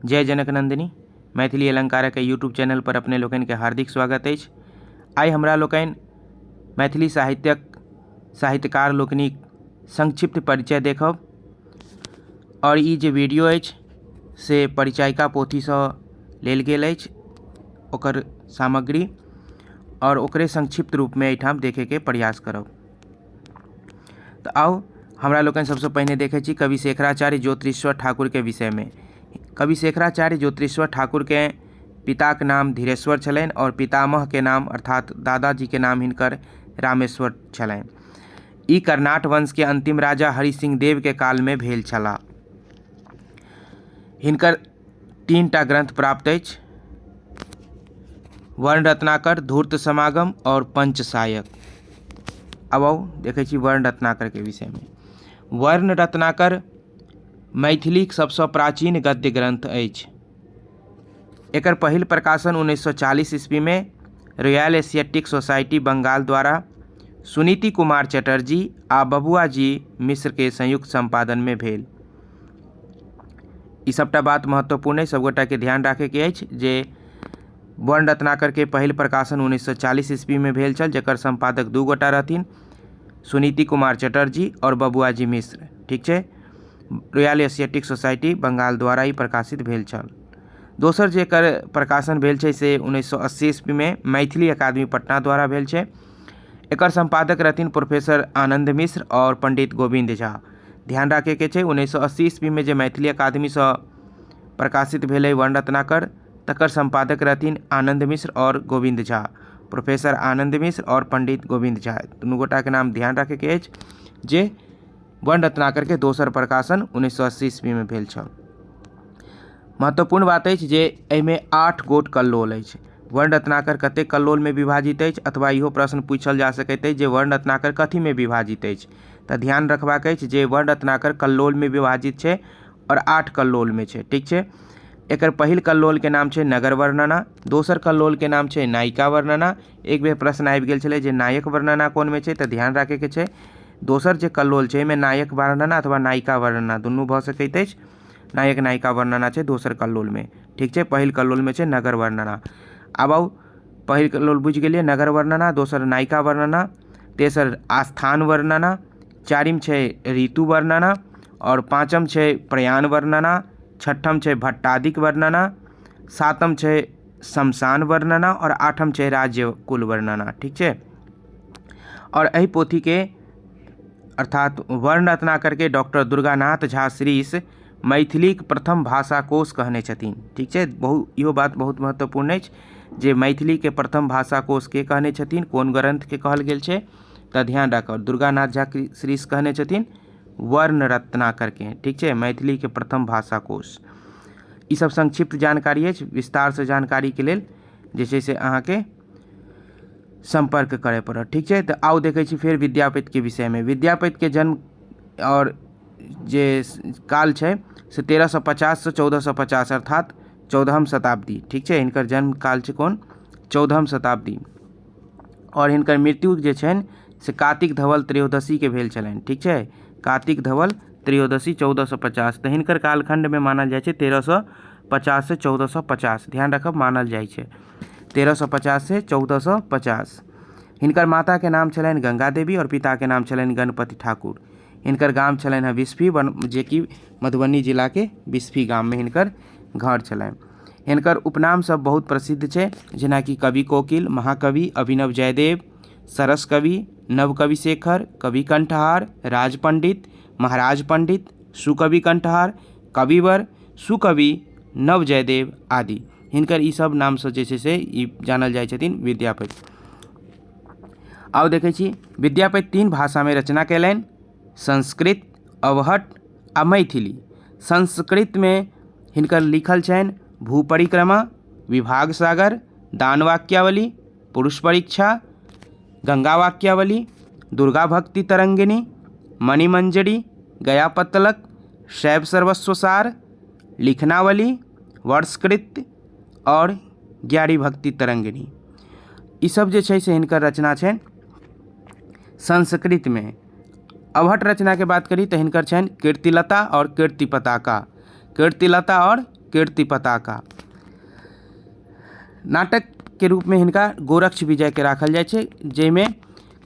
जय जनक Nandini Maithili अलङ्कारक YouTube channel पर अपने लोकनिके हार्दिक स्वागत अछि। आइ हमरा लोकनि मैथिली साहित्यक साहित्यकार लोकनिक संक्षिप्त परिचय देखब आओर ई जे वीडियो अछि से परिचायिका पोथीसँ लेल गेल अछि ओकर सामग्री आओर ओकरे संक्षिप्त रूपमे एहिठाम देखैके प्रयास करब। तऽ आउ हमरा लोकनि सभसँ पहिने देखै छी कवि शेखराचार्य ज्योतिरीश्वर ठाकुरके विषयमे। कवि शेखराचार्य ज्योतिरीश्वर ठाकुरके पिताके नाम धीरेश्वर छलनि आओर पितामहके नाम अर्थात दादाजीके नाम हिनकर रामेश्वर छलनि। ई कर्नाट वंशके अन्तिम राजा हरिसिंह देवके कालमे भेल छलाह। हिनकर 3टा ग्रन्थ प्राप्त अछि वर्ण रत्नाकर, धूर्त समागम आओर पंचसायक। आब आउ देखै छी वर्ण रत्नाकरके विषयमे। वर्ण रत्नाकर मैथिलीक सबसँ प्राचीन गद्य ग्रन्थ अछि। एकर पहिल प्रकाशन 1940 ईस्वीमे रॉयल एशियाटिक सोसाइटी बंगाल द्वारा सुनीति कुमार चटर्जी आ बबुआजी मिश्रके संयुक्त सम्पादनमे भेल। ई सबटा बात महत्वपूर्ण अछि सबगोटाके ध्यान राखैके अछि जे वर्ण रत्नाकरके पहिल प्रकाशन 1940 ईस्वीमे भेल छल जकर सम्पादक 2 गोटा रहथिन सुनीति कुमार चटर्जी आओर बबुआजी मिश्र। ठीक छै, रॉयल एशियाटिक सोसाइटी बंगाल द्वारा ई प्रकाशित भेल छल। दोसर जे एकर प्रकाशन भेल छै से 1980 ईस्वीमे मैथिली अकादमी पटना द्वारा भेल छै। एकर सम्पादक रहथिन प्रोफेसर आनन्द मिश्र आओर पंडित गोविन्द झा। ध्यान राखैके छै 1980 ईस्वीमे जे मैथिली अकादमीसँ प्रकाशित भेलै वर्ण रत्नाकर तकर सम्पादक रहथिन आनन्द मिश्र आओर गोविन्द झा। प्रोफेसर आनन्द मिश्र आओर पंडित गोविन्द झा दुनू गोटाके नाम ध्यान राखैके अछि जे वर्ण रत्नाकरके दोसर प्रकाशन 1980 ईस्वीमे भेल छल। महत्वपूर्ण बात अछि जे एहिमे 8 गोट कल्लोल अछि। वर्ण रत्नाकर कतेक कल्लोलमे विभाजित अछि अथवा इहो प्रश्न पूछल जा सकैत अछि जे वर्ण रत्नाकर कथीमे विभाजित अछि। तऽ ध्यान रखबाक अछि जे वर्ण रत्नाकर कल्लोलमे विभाजित छै आओर 8 कल्लोलमे छै। ठीक छै, एकर पहिल कल्लोलके नाम छै नगर वर्णना, दोसर कल्लोलके नाम छै नायिका वर्णना। एक बेर प्रश्न आबि गेल छलै जे नायक वर्णना कोनमे छै, तऽ ध्यान राखैके छै दोसर जे कल्लोल छै एहिमे नायक वर्णना अथवा नायिका वर्णना दुनू भऽ सकैत अछि। नायक नायिका वर्णना छै दोसर कल्लोलमे। ठीक छै, पहिल कल्लोलमे छै नगर वर्णना। आब आउ पहिल कल्लोल बुझि गेलियै नगर वर्णना, दोसर नायिका वर्णना, तेसर आस्थान वर्णना, चारिम छै ऋतु वर्णना आओर पाँचम छै प्रयाण वर्णना, छठम छै भट्टादिक वर्णना, सातम छै शमशान वर्णना आओर आठम छै राज्य कुल वर्णना। ठीक छै, आओर एहि पोथीके अर्थात वर्ण रत्नाकरके डॉक्टर दुर्गानाथ झा श्रीश मैथिलीक प्रथम भाषा कोश कहने छथिन। ठीक छै, इहो बात बहुत महत्वपूर्ण अछि जे मैथिलीके प्रथम भाषा कोश के कहने छथिन, कोन ग्रन्थके कहल गेल छै, तऽ ध्यान राखब दुर्गानाथ झा श्रीश कहने छथिन वर्ण रत्नाकरके। ठीक छै, मैथिलीके प्रथम भाषा कोश। ई सब संक्षिप्त जानकारी अछि, विस्तारसँ जानकारीके लेल जे छै से अहाँके सम्पर्क करय पड़त। ठीक छै, तऽ आउ देखै छी फेर विद्यापतिके विषयमे। विद्यापतिके जन्म आओर जे काल छै से 1350 सँ 1450 अर्थात 14म शताब्दी। ठीक छै, हिनकर जन्म काल छै कोन 14म शताब्दी आओर हिनकर मृत्यु जे छनि से कार्तिक धवल त्रयोदशीके भेल छलनि। ठीक छै, कार्तिक धवल त्रयोदशी 1450, तऽ हिनकर कालखण्डमे मानल जाइ छै 1350 से 1450। ध्यान रखब मानल जाइ छै 1350 से 1450। हिनकर माताके नाम छलनि गंगा देवी आओर पिताके नाम छलनि गणपति ठाकुर। हिनकर गाम छलनि हँ बिस्फी, जेकि मधुबनी जिलाके बिस्फी गाममे हिनकर घर छलनि। हिनकर उपनाम सब बहुत प्रसिद्ध छै जेनाकि कवि कोकिल, महाकवि, अभिनव जयदेव, सरस कवि, नवकवि शेखर, कवि कंठहार, राज पंडित, महाराज पंडित, सुकवि कंठहार, कविवर, सुकवि, नव जयदेव आदि। हिनकर ई सब नामसँ जे छै से ई जानल जाइ छथिन विद्यापति। आब देखै छी विद्यापति 3 भाषामे रचना कयलनि, संस्कृत, अवहट्ठ आ मैथिली। संस्कृतमे हिनकर लिखल छनि भूपरिक्रमा, विभाग सागर, दान वाक्यावली, पुरुष परीक्षा, गंगा वाक्यावली, दुर्गा भक्ति तरंगिणी, मणिमंजरी, गया पत्तलक, शैव सर्वस्वसार, लिखनावली, वर्षकृत्य आओर ज्ञारी भक्ति तरंगिणी। ई सब जे छै से हिनकर रचना छनि संस्कृतमे। अवहट्ठ रचनाके बात करी तऽ हिनकर छनि कीर्तिलता आओर कीर्ति पताका। कीर्तिलता आओर कीर्ति पताका। नाटकके रूपमे हिनका गोरक्ष विजयके राखल जाइ छै, जाहिमे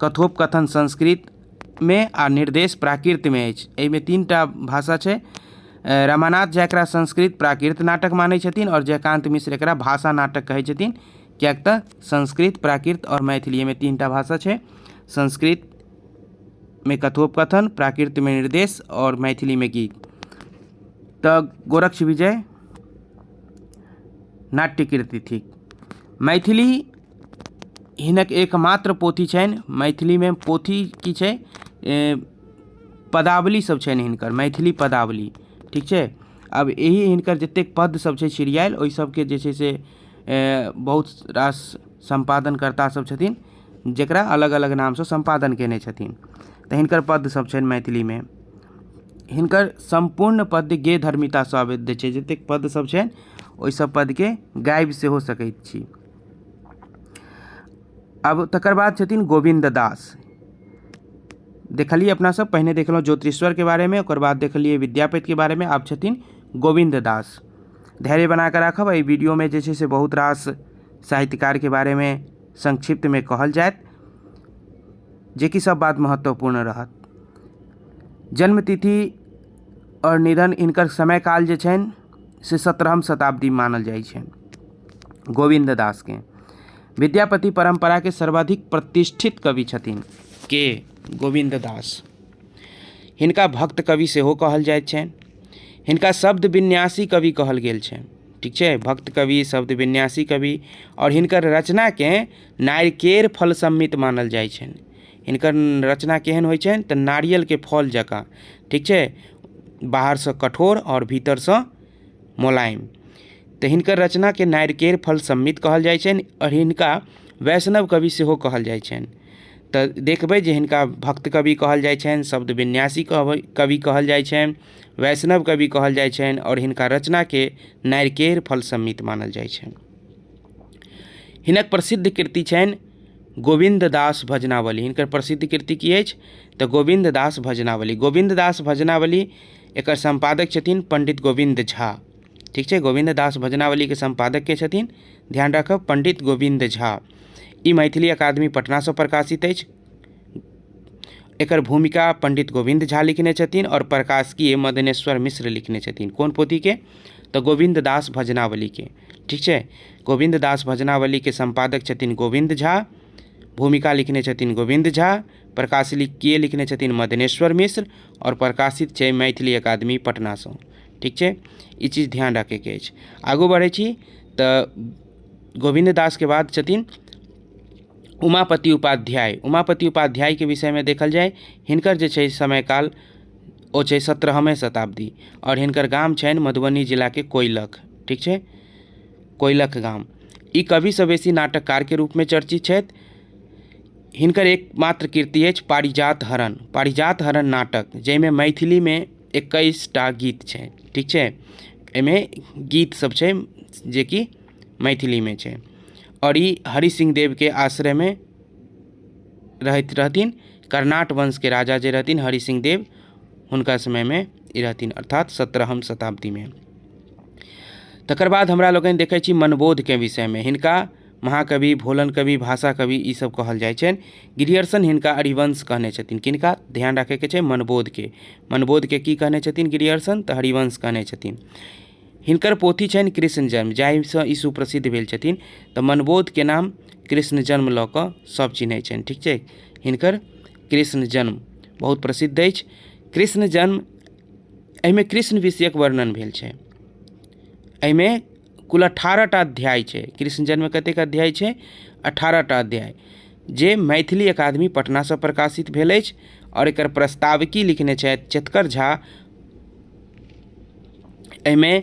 कथोपकथन संस्कृतमे आ निर्देश प्राकृतमे अछि। एहिमे 3टा भाषा छै। रमानाथ झा एकरा संस्कृत प्राकृत नाटक मानै छथिन आओर जयकान्त मिश्र एकरा भाषा नाटक कहै छथिन, किएक तऽ संस्कृत, प्राकृत आओर मैथिली एहिमे 3टा भाषा छै। संस्कृतमे कथोपकथन, प्राकृतमे निर्देश आओर मैथिलीमे गीत। तऽ गोरक्ष विजय नाट्यकृति थिक। मैथिली हिनक एकमात्र पोथी छनि। मैथिलीमे पोथी की छै? पदावली सब छनि हिनकर, मैथिली पदावली, ठीक छै। आब एहि हिनकर जतेक पद सब छै छिड़ियायल, ओहि सबके जे छै से बहुत रास सम्पादनकर्ता सब छथिन जकरा अलग अलग नामसँ सम्पादन कयने छथिन। तऽ हिनकर पद सब छनि मैथिलीमे। हिनकर सम्पूर्ण पद्य गेय धर्मितासँ आबद्ध छै। जतेक पद सब छनि ओहि सब पदके गाबि सेहो सकैत छी। आब तकर बाद छथिन गोविन्द दास। देखलियै अपना सब पहिने देखलहुँ ज्योतिश्वरके बारेमे, ओकर बाद देखलियै विद्यापतिके बारेमे, आब छथिन गोविन्द दास। धैर्य बना कऽ राखब, एहि वीडियोमे जे छै से बहुत रास साहित्यकारके बारेमे संक्षिप्तमे कहल जायत, जेकि सब बात महत्वपूर्ण रहत। जन्मतिथि आओर निधन हिनकर समय काल जे छनि से 17हम शताब्दी मानल जाइ छै गोविन्द दासके। विद्यापति परम्पराके सर्वाधिक प्रतिष्ठित कवि छथिन के गोविन्द दास। हिनका भक्त कवि सेहो कहल जाइत छनि। हिनका शब्द विन्यासी कवि कहल गेल छनि, ठीक छै। भक्त कवि, शब्द विन्यासी कवि, आओर हिनकर रचनाके नारिकेर फल सम्मित मानल जाइ छनि। हिनकर रचना केहन होइ छनि तऽ नारियलके फल जकाँ, ठीक छै, बाहरसँ कठोर आओर भीतरसँ मोलायम। तऽ हिनकर रचनाके नारिकेर फल सम्मित कहल जाइ छनि आओर हिनका वैष्णव कवि सेहो कहल जाइ छनि। तऽ देखबै जे हिनका भक्त कवि कहल जाइ छनि, शब्द विन्यासी कवि कहल जाइ छनि, वैष्णव कवि कहल जाइ छनि आओर हिनका रचनाके नारिकेर फल सम्मित मानल जाइ छनि। हिनक प्रसिद्ध कृति छनि गोविन्द दास भजनावली। हिनकर प्रसिद्ध कृति की अछि तऽ गोविन्द दास भजनावली। गोविन्द दास भजनावली एकर सम्पादक छथिन पंडित गोविन्द झा, ठीक छै। गोविन्द दास भजनावलीके सम्पादक के छथिन, ध्यान राखब, पंडित गोविन्द झा। ई मैथिली अकादमी पटनासँ प्रकाशित अछि। एकर भूमिका पंडित गोविन्द झा लिखने छथिन आओर प्रकाशकीय मदनेश्वर मिश्र लिखने छथिन। कोन पोथीके तऽ गोविन्द दास भजनावलीके, ठीक छै। गोविन्द दास भजनावलीके सम्पादक छथिन गोविन्द झा, भूमिका लिखने छथिन गोविन्द झा, प्रकाशकीय लिखने छथिन मदनेश्वर मिश्र आओर प्रकाशित छै मैथिली अकादमी पटनासँ, ठीक छै। ई चीज ध्यान राखैके अछि। आगू बढ़ै छी तऽ गोविन्द दासके बाद छथिन उमापति उपाध्याय। उमापति उपाध्यायके विषयमे देखल जाय, हिनकर जे छै समयकाल ओ छै 17वे शताब्दी आओर हिनकर गाम छनि मधुबनी जिलाके कोइलख, ठीक छै, कोइलख गाम। ई कविसँ बेसी नाटककारके रूपमे चर्चित छथि। हिनकर एकमात्र कृति अछि पारिजात हरण। पारिजात हरण नाटक, जाहिमे मैथिलीमे 21टा गीत छै, ठीक छै। एहिमे गीत सब छै जेकि मैथिलीमे छै आओर ई हरि सिंह देवके आश्रयमे रहैत रहथिन। कर्नाट वंशके राजा जे रहथिन हरि सिंह देव, हुनका समयमे ई रहथिन, अर्थात 17हम शताब्दीमे। तकर बाद हमरा लोकनि देखै छी मनबोधके विषयमे। हिनका महाकवि, भोलन कवि, भाषा कवि ई सब कहल जाइ छनि। ग्रियर्सन हिनका हरिवंश कहने छथिन। किनका? ध्यान राखैके छै मनबोधके। मनबोधके की कहने छथिन ग्रियर्सन? तऽ हरिवंश कहने छथिन। हिनकर पोथी छनि कृष्ण जन्म, जाहिसँ ई सुप्रसिद्ध भेल छथिन। तऽ मनबोधके नाम कृष्ण जन्म लऽ कऽ सब चिन्है छनि, ठीक छै। हिनकर कृष्ण जन्म बहुत प्रसिद्ध अछि। कृष्ण जन्म एहिमे कृष्ण विषयक वर्णन भेल छै। एहिमे कुल 18टा अध्याय छै। कृष्ण जन्ममे कतेक अध्याय छै? 18टा अध्याय, जे मैथिली अकादमी पटनासँ प्रकाशित भेल अछि आओर एकर प्रस्तावकी लिखने छथि चेतकर झा। एहिमे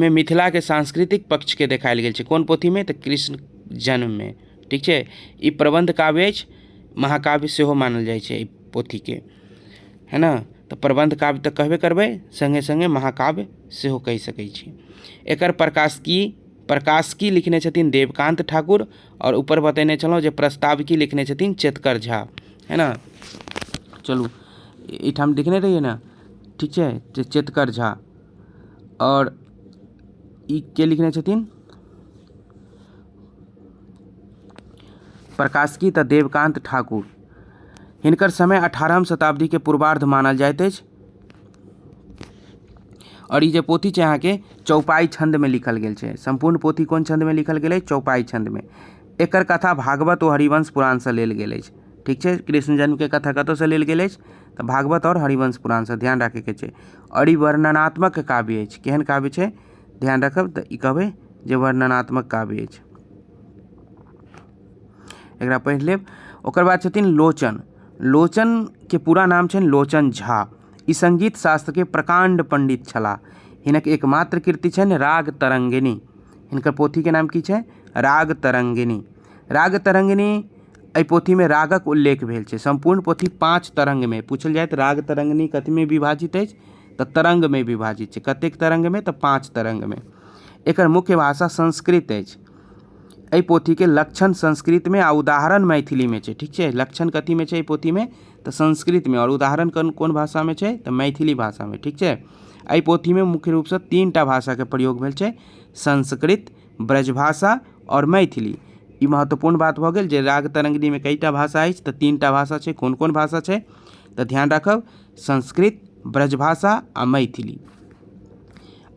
मिथिलाके सांस्कृतिक पक्षके देखायल गेल छै। कोन पोथीमे? तऽ कृष्ण जन्ममे, ठीक छै। ई प्रबन्ध काव्य अछि, महाकाव्य सेहो मानल जाइ छै एहि पोथीके, है ने। तऽ प्रबन्ध काव्य तऽ कहबे करबै, सङ्गे सङ्गे महाकाव्य सेहो कहि सकै छी। एकर प्रकाशकी लिखने छथिन देवकान्त ठाकुर आओर ऊपर बतेने छलहुँ जे प्रस्तावकी लिखने छथिन चेतकर झा, है ने। चलू एहिठाम देखने रहियै ने, ठीक छै, चेतकर झा। आओर ई के लिखने छथिन प्रकाशकी तऽ देवकान्त ठाकुर। हिनकर समय 18म शताब्दीके पूर्वार्ध मानल जाइत अछि। आओर ई जे पोथी छै अहाँके चौपाइ छन्दमे लिखल गेल छै। सम्पूर्ण पोथी कोन छन्दमे लिखल गेल अछि? चौपाइ छन्दमे। एकर कथा भागवत ओ हरिवंश पुराणसँ लेल गेल अछि। ठीक छै, कृष्ण जन्मके कथा कतऽसँ लेल गेल अछि? तऽ भागवत आओर हरिवंश पुराणसँ, ध्यान राखैके छै। आओर ई वर्णनात्मक काव्य अछि। केहन काव्य छै? ध्यान राखब, तऽ ई कहबै जे वर्णनात्मक काव्य अछि। एकरा पढ़ि लेब। ओकर बाद छथिन लोचन। लोचनके पूरा नाम छनि लोचन झा। ई संगीत शास्त्रके प्रकाण्ड पंडित छलाह। हिनक एकमात्र कृति छनि राग तरंगिणी। हिनकर पोथीके नाम की छै? राग तरंगिणी। राग तरंगिणी एहि पोथीमे रागक उल्लेख भेल छै। सम्पूर्ण पोथी 5 तरंगमे पूछल जाय तऽ राग तरंगिणी कथीमे विभाजित अछि? तऽ तरंगमे विभाजित छै। कतेक तरंगमे? तऽ 5 तरंगमे। एकर मुख्य भाषा संस्कृत अछि। एहि पोथीके लक्षण संस्कृतमे आ उदाहरण मैथिलीमे छै। ठीक छै, लक्षण कथीमे छै एहि पोथीमे? तऽ संस्कृतमे। आओर उदाहरण कोन कोन भाषामे छै? तऽ मैथिली भाषामे। ठीक छै, एहि पोथीमे मुख्य रूपसँ 3टा भाषाके प्रयोग भेल छै, संस्कृत, ब्रजभाषा आओर मैथिली। ई महत्वपूर्ण बात भऽ गेल जे राग तरंगिणीमे कईटा भाषा अछि? तऽ 3टा भाषा छै। कोन कोन भाषा छै? तऽ ध्यान राखब, संस्कृत, ब्रजभाषा आ मैथिली।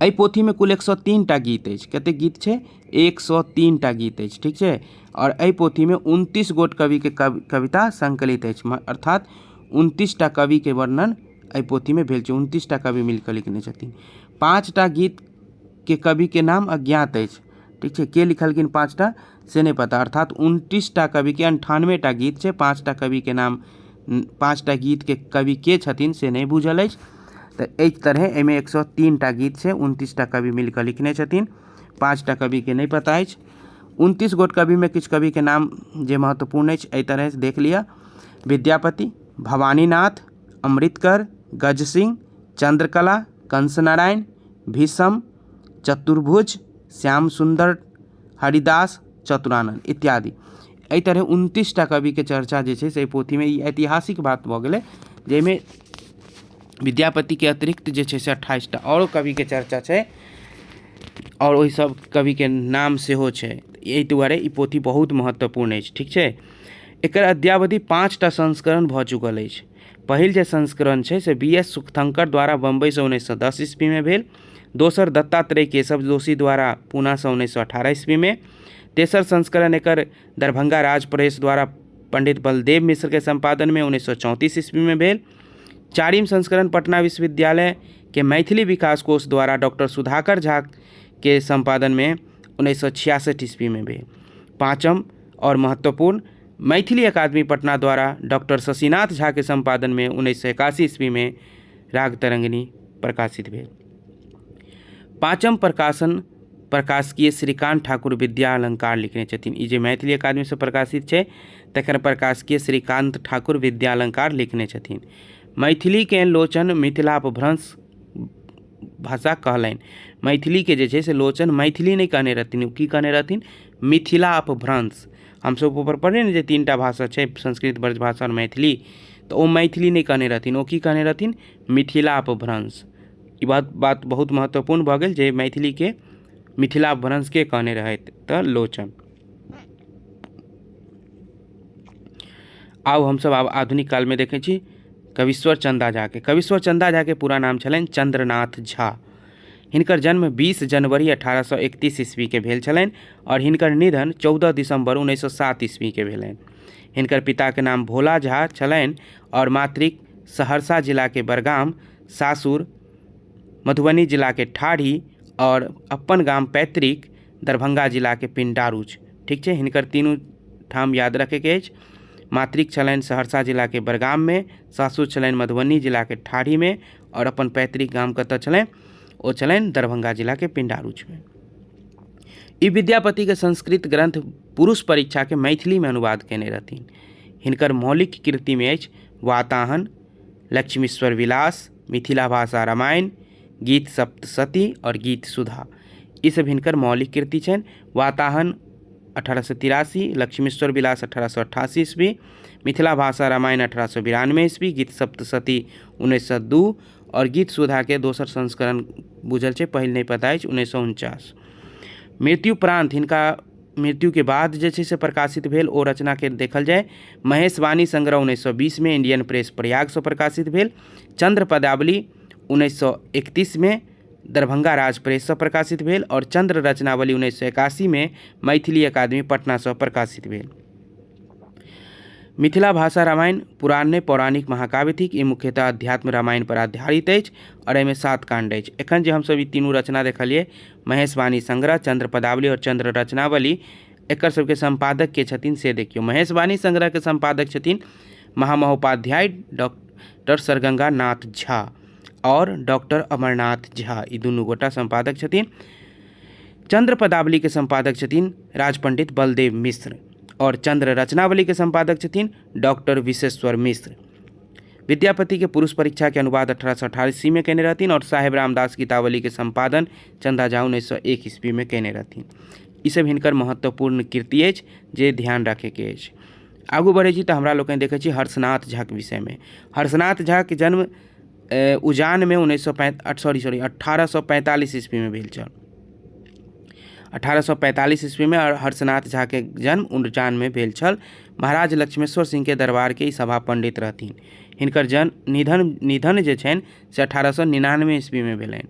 एहि पोथीमे कुल 103टा गीत अछि। कतेक गीत छै? 103टा गीत अछि। ठीक छै, आओर एहि पोथीमे 29 गोट कविके कविता संकलित अछि, अर्थात 29टा कविके वर्णन एहि पोथीमे भेल छै। 29टा कवि मिलकऽ लिखने छथिन। 5टा गीतके कविके नाम अज्ञात अछि। ठीक छै, के लिखलखिन 5टा से नहि पता, अर्थात 29टा कविके 98टा गीत छै। 5टा कविके नाम, 5टा गीतके कवि के छथिन से नहि बुझल अछि। तऽ एहि तरहे एहिमे 103टा गीत छै, 29टा कवि मिलकऽ लिखने छथिन, 5टा कविके नहि पता अछि। 29 गोट कविमे किछु कविके नाम जे महत्वपूर्ण अछि एहि तरहसँ देख लिअ: विद्यापति, भवानीनाथ, अमृतकर, गजसिंह, चंद्रकला, कंसनारायण, भीषम, चतुर्भुज, श्याम सुन्दर, हरिदास, चतुरानन इत्यादि। एहि तरहे 29टा कविके चर्चा जे छै से एहि पोथीमे। ई ऐतिहासिक बात भऽ गेलै जाहिमे विद्यापतिके अतिरिक्त जे छै से 28टा आओरो कविके चर्चा छै आओर ओहि सब कविके नाम सेहो छै। एहि दुआरे ई पोथी बहुत महत्वपूर्ण अछि। ठीक छै, एकर अद्यावधि 5टा संस्करण भऽ चुकल अछि। पहिल जे संस्करण छै से बी एस सुखथंकर द्वारा बम्बईसँ 1910 ईस्वीमे भेल। दोसर दत्तात्रेय केशव जोशी द्वारा पूनासँ 1918 ईस्वीमे। तेसर संस्करण एकर दरभंगा राज प्रेस द्वारा पंडित बलदेव मिश्रके सम्पादनमे 1934 ईस्वीमे भेल। चारिम संस्करण पटना विश्वविद्यालय के मैथिली विकास कोष द्वारा डॉक्टर सुधाकर झा के सम्पादनमे 1966 ईस्वीमे भेल। पाँचम आओर महत्वपूर्ण मैथिली अकादमी पटना द्वारा डॉक्टर शशिनाथ झा के सम्पादनमे 1981 ईस्वीमे राग तरंगिणी प्रकाशित भेल। पाँचम प्रकाशन प्रकाशकीय श्रीकान्त ठाकुर विद्या अलंकार लिखने छथिन। ई जे मैथिली अकादमीसँ प्रकाशित छै तकर प्रकाशकीय श्रीकान्त ठाकुर विद्या अलंकार लिखने छथिन। मैथिलीके लोचन मिथिलापभ्रंश भाषा कहलनि। मैथिलीके जे छै से लोचन मैथिली नहि कहने रहथिन, ओ की कहने रहथिन? मिथिला अपभ्रंश। हमसभ ऊपर पढ़ने ने जे 3टा भाषा छै, संस्कृत, ब्रजभाषा आओर मैथिली, तऽ ओ मैथिली नहि कहने रहथिन, ओ की कहने रहथिन? मिथिला अपभ्रंश। ई बात बात बहुत महत्वपूर्ण भऽ गेल जे मैथिलीके मिथिला अपभ्रंश के कहने रहथि? तऽ लोचन। आब हमसभ आब आधुनिक कालमे देखै छी कवीश्वर चन्दा झाके। कवीश्वर चन्दा झाके पूरा नाम छलनि चन्द्रनाथ झा। हिनकर जन्म 20 जनवरी 1831 ईस्वीके भेल छलनि आओर हिनकर निधन 14 दिसम्बर 1907 ईस्वीके भेलनि। हिनकर पिताके नाम भोला झा छलनि आओर मातृक सहरसा जिलाके बरगाम, सासुर मधुबनी जिलाके ठाढ़ी आओर अपन गाम पैतृक दरभंगा जिलाके पिण्डारुच। ठीक छै, हिनकर तीनू ठाम याद रखैके अछि। मातृक छलनि सहरसा जिलाके बरगाममे, सासुर छलनि मधुबनी जिलाके ठाढ़ीमे आओर अपन पैतृक गाम कतऽ छलनि? ओ छलनि दरभंगा जिलाके पिण्डारुचमे। ई विद्यापतिके संस्कृत ग्रंथ पुरुष परीक्षाके मैथिलीमे अनुवाद कयने रहथिन। हिनकर मौलिक कृतिमे अछि वाताहन, लक्ष्मीश्वर विलास, मिथिला भाषा रामायण, गीत सप्तशती आओर गीत सुधा। ई सब हिनकर मौलिक कृति छनि। वाताहन 1883, लक्ष्मीश्वर विलास 1888 ईस्वी, मिथिला भाषा रामायण 1892 ईस्वी, गीत सप्तशती 1902 आओर गीत सुधाके दोसर संस्करण बुझल छै, पहिल नहि पता अछि, 1949। मृत्युपरान्त हिनका मृत्युके बाद जे छै से प्रकाशित भेल ओ रचनाके देखल जाय, महेशवाणी संग्रह 1920मे इंडियन प्रेस प्रयागसँ प्रकाशित भेल। चंद्र पदावली 1931मे दरभंगा राज प्रेससँ प्रकाशित भेल आओर चंद्र रचनावली 1981मे मैथिली अकादमी पटनासँ प्रकाशित भेल। मिथिला भाषा रामायण पुराण नहि पौराणिक महाकाव्य थिक। ई मुख्यतः अध्यात्म रामायण पर आधारित अछि आओर एहिमे 7 काण्ड अछि। एखन जे हमसभ ई तीनू रचना देखलियै, महेशवाणी संग्रह, चंद्र पदावली आओर चंद्र रचनावली, एकर सबके सम्पादक के छथिन से देखियौ। महेशवाणी संग्रहके सम्पादक छथिन महामहोपाध्याय डॉक्टर सरगंगा नाथ झा आओर डॉक्टर अमरनाथ झा, ई दुनू गोटा सम्पादक छथिन। चंद्र पदावलीके सम्पादक छथिन राजपंडित बलदेव मिश्र आओर चंद्र रचनावलीके सम्पादक छथिन डॉक्टर विशेश्वर मिश्र। विद्यापति के पुरुष परीक्षा के अनुवाद 1888 में केने रहथिन और साहेब रामदास गीतावली के संपादन चंदा झा 1901 ईस्वी में केने रहथिन। ई सब हिनकर महत्वपूर्ण कृति अछि जे ध्यान रखैके अछि। आगू बढ़ै छी तऽ हमरा लोकनि देखै छी हर्षनाथ झाके विषयमे। हर्षनाथ झाके जन्म उजानमे उन्नैस सए पैं सॉरी सॉरी 1845 ईस्वीमे भेल छल। 1845 ईस्वीमे हर्षनाथ झाके जन्म उजानमे भेल छल। महाराज लक्ष्मेश्वर सिंहके दरबारके ई सभा पण्डित रहथिन। हिनकर जन्म निधन निधन जे छनि से 1899 ईस्वीमे भेलनि।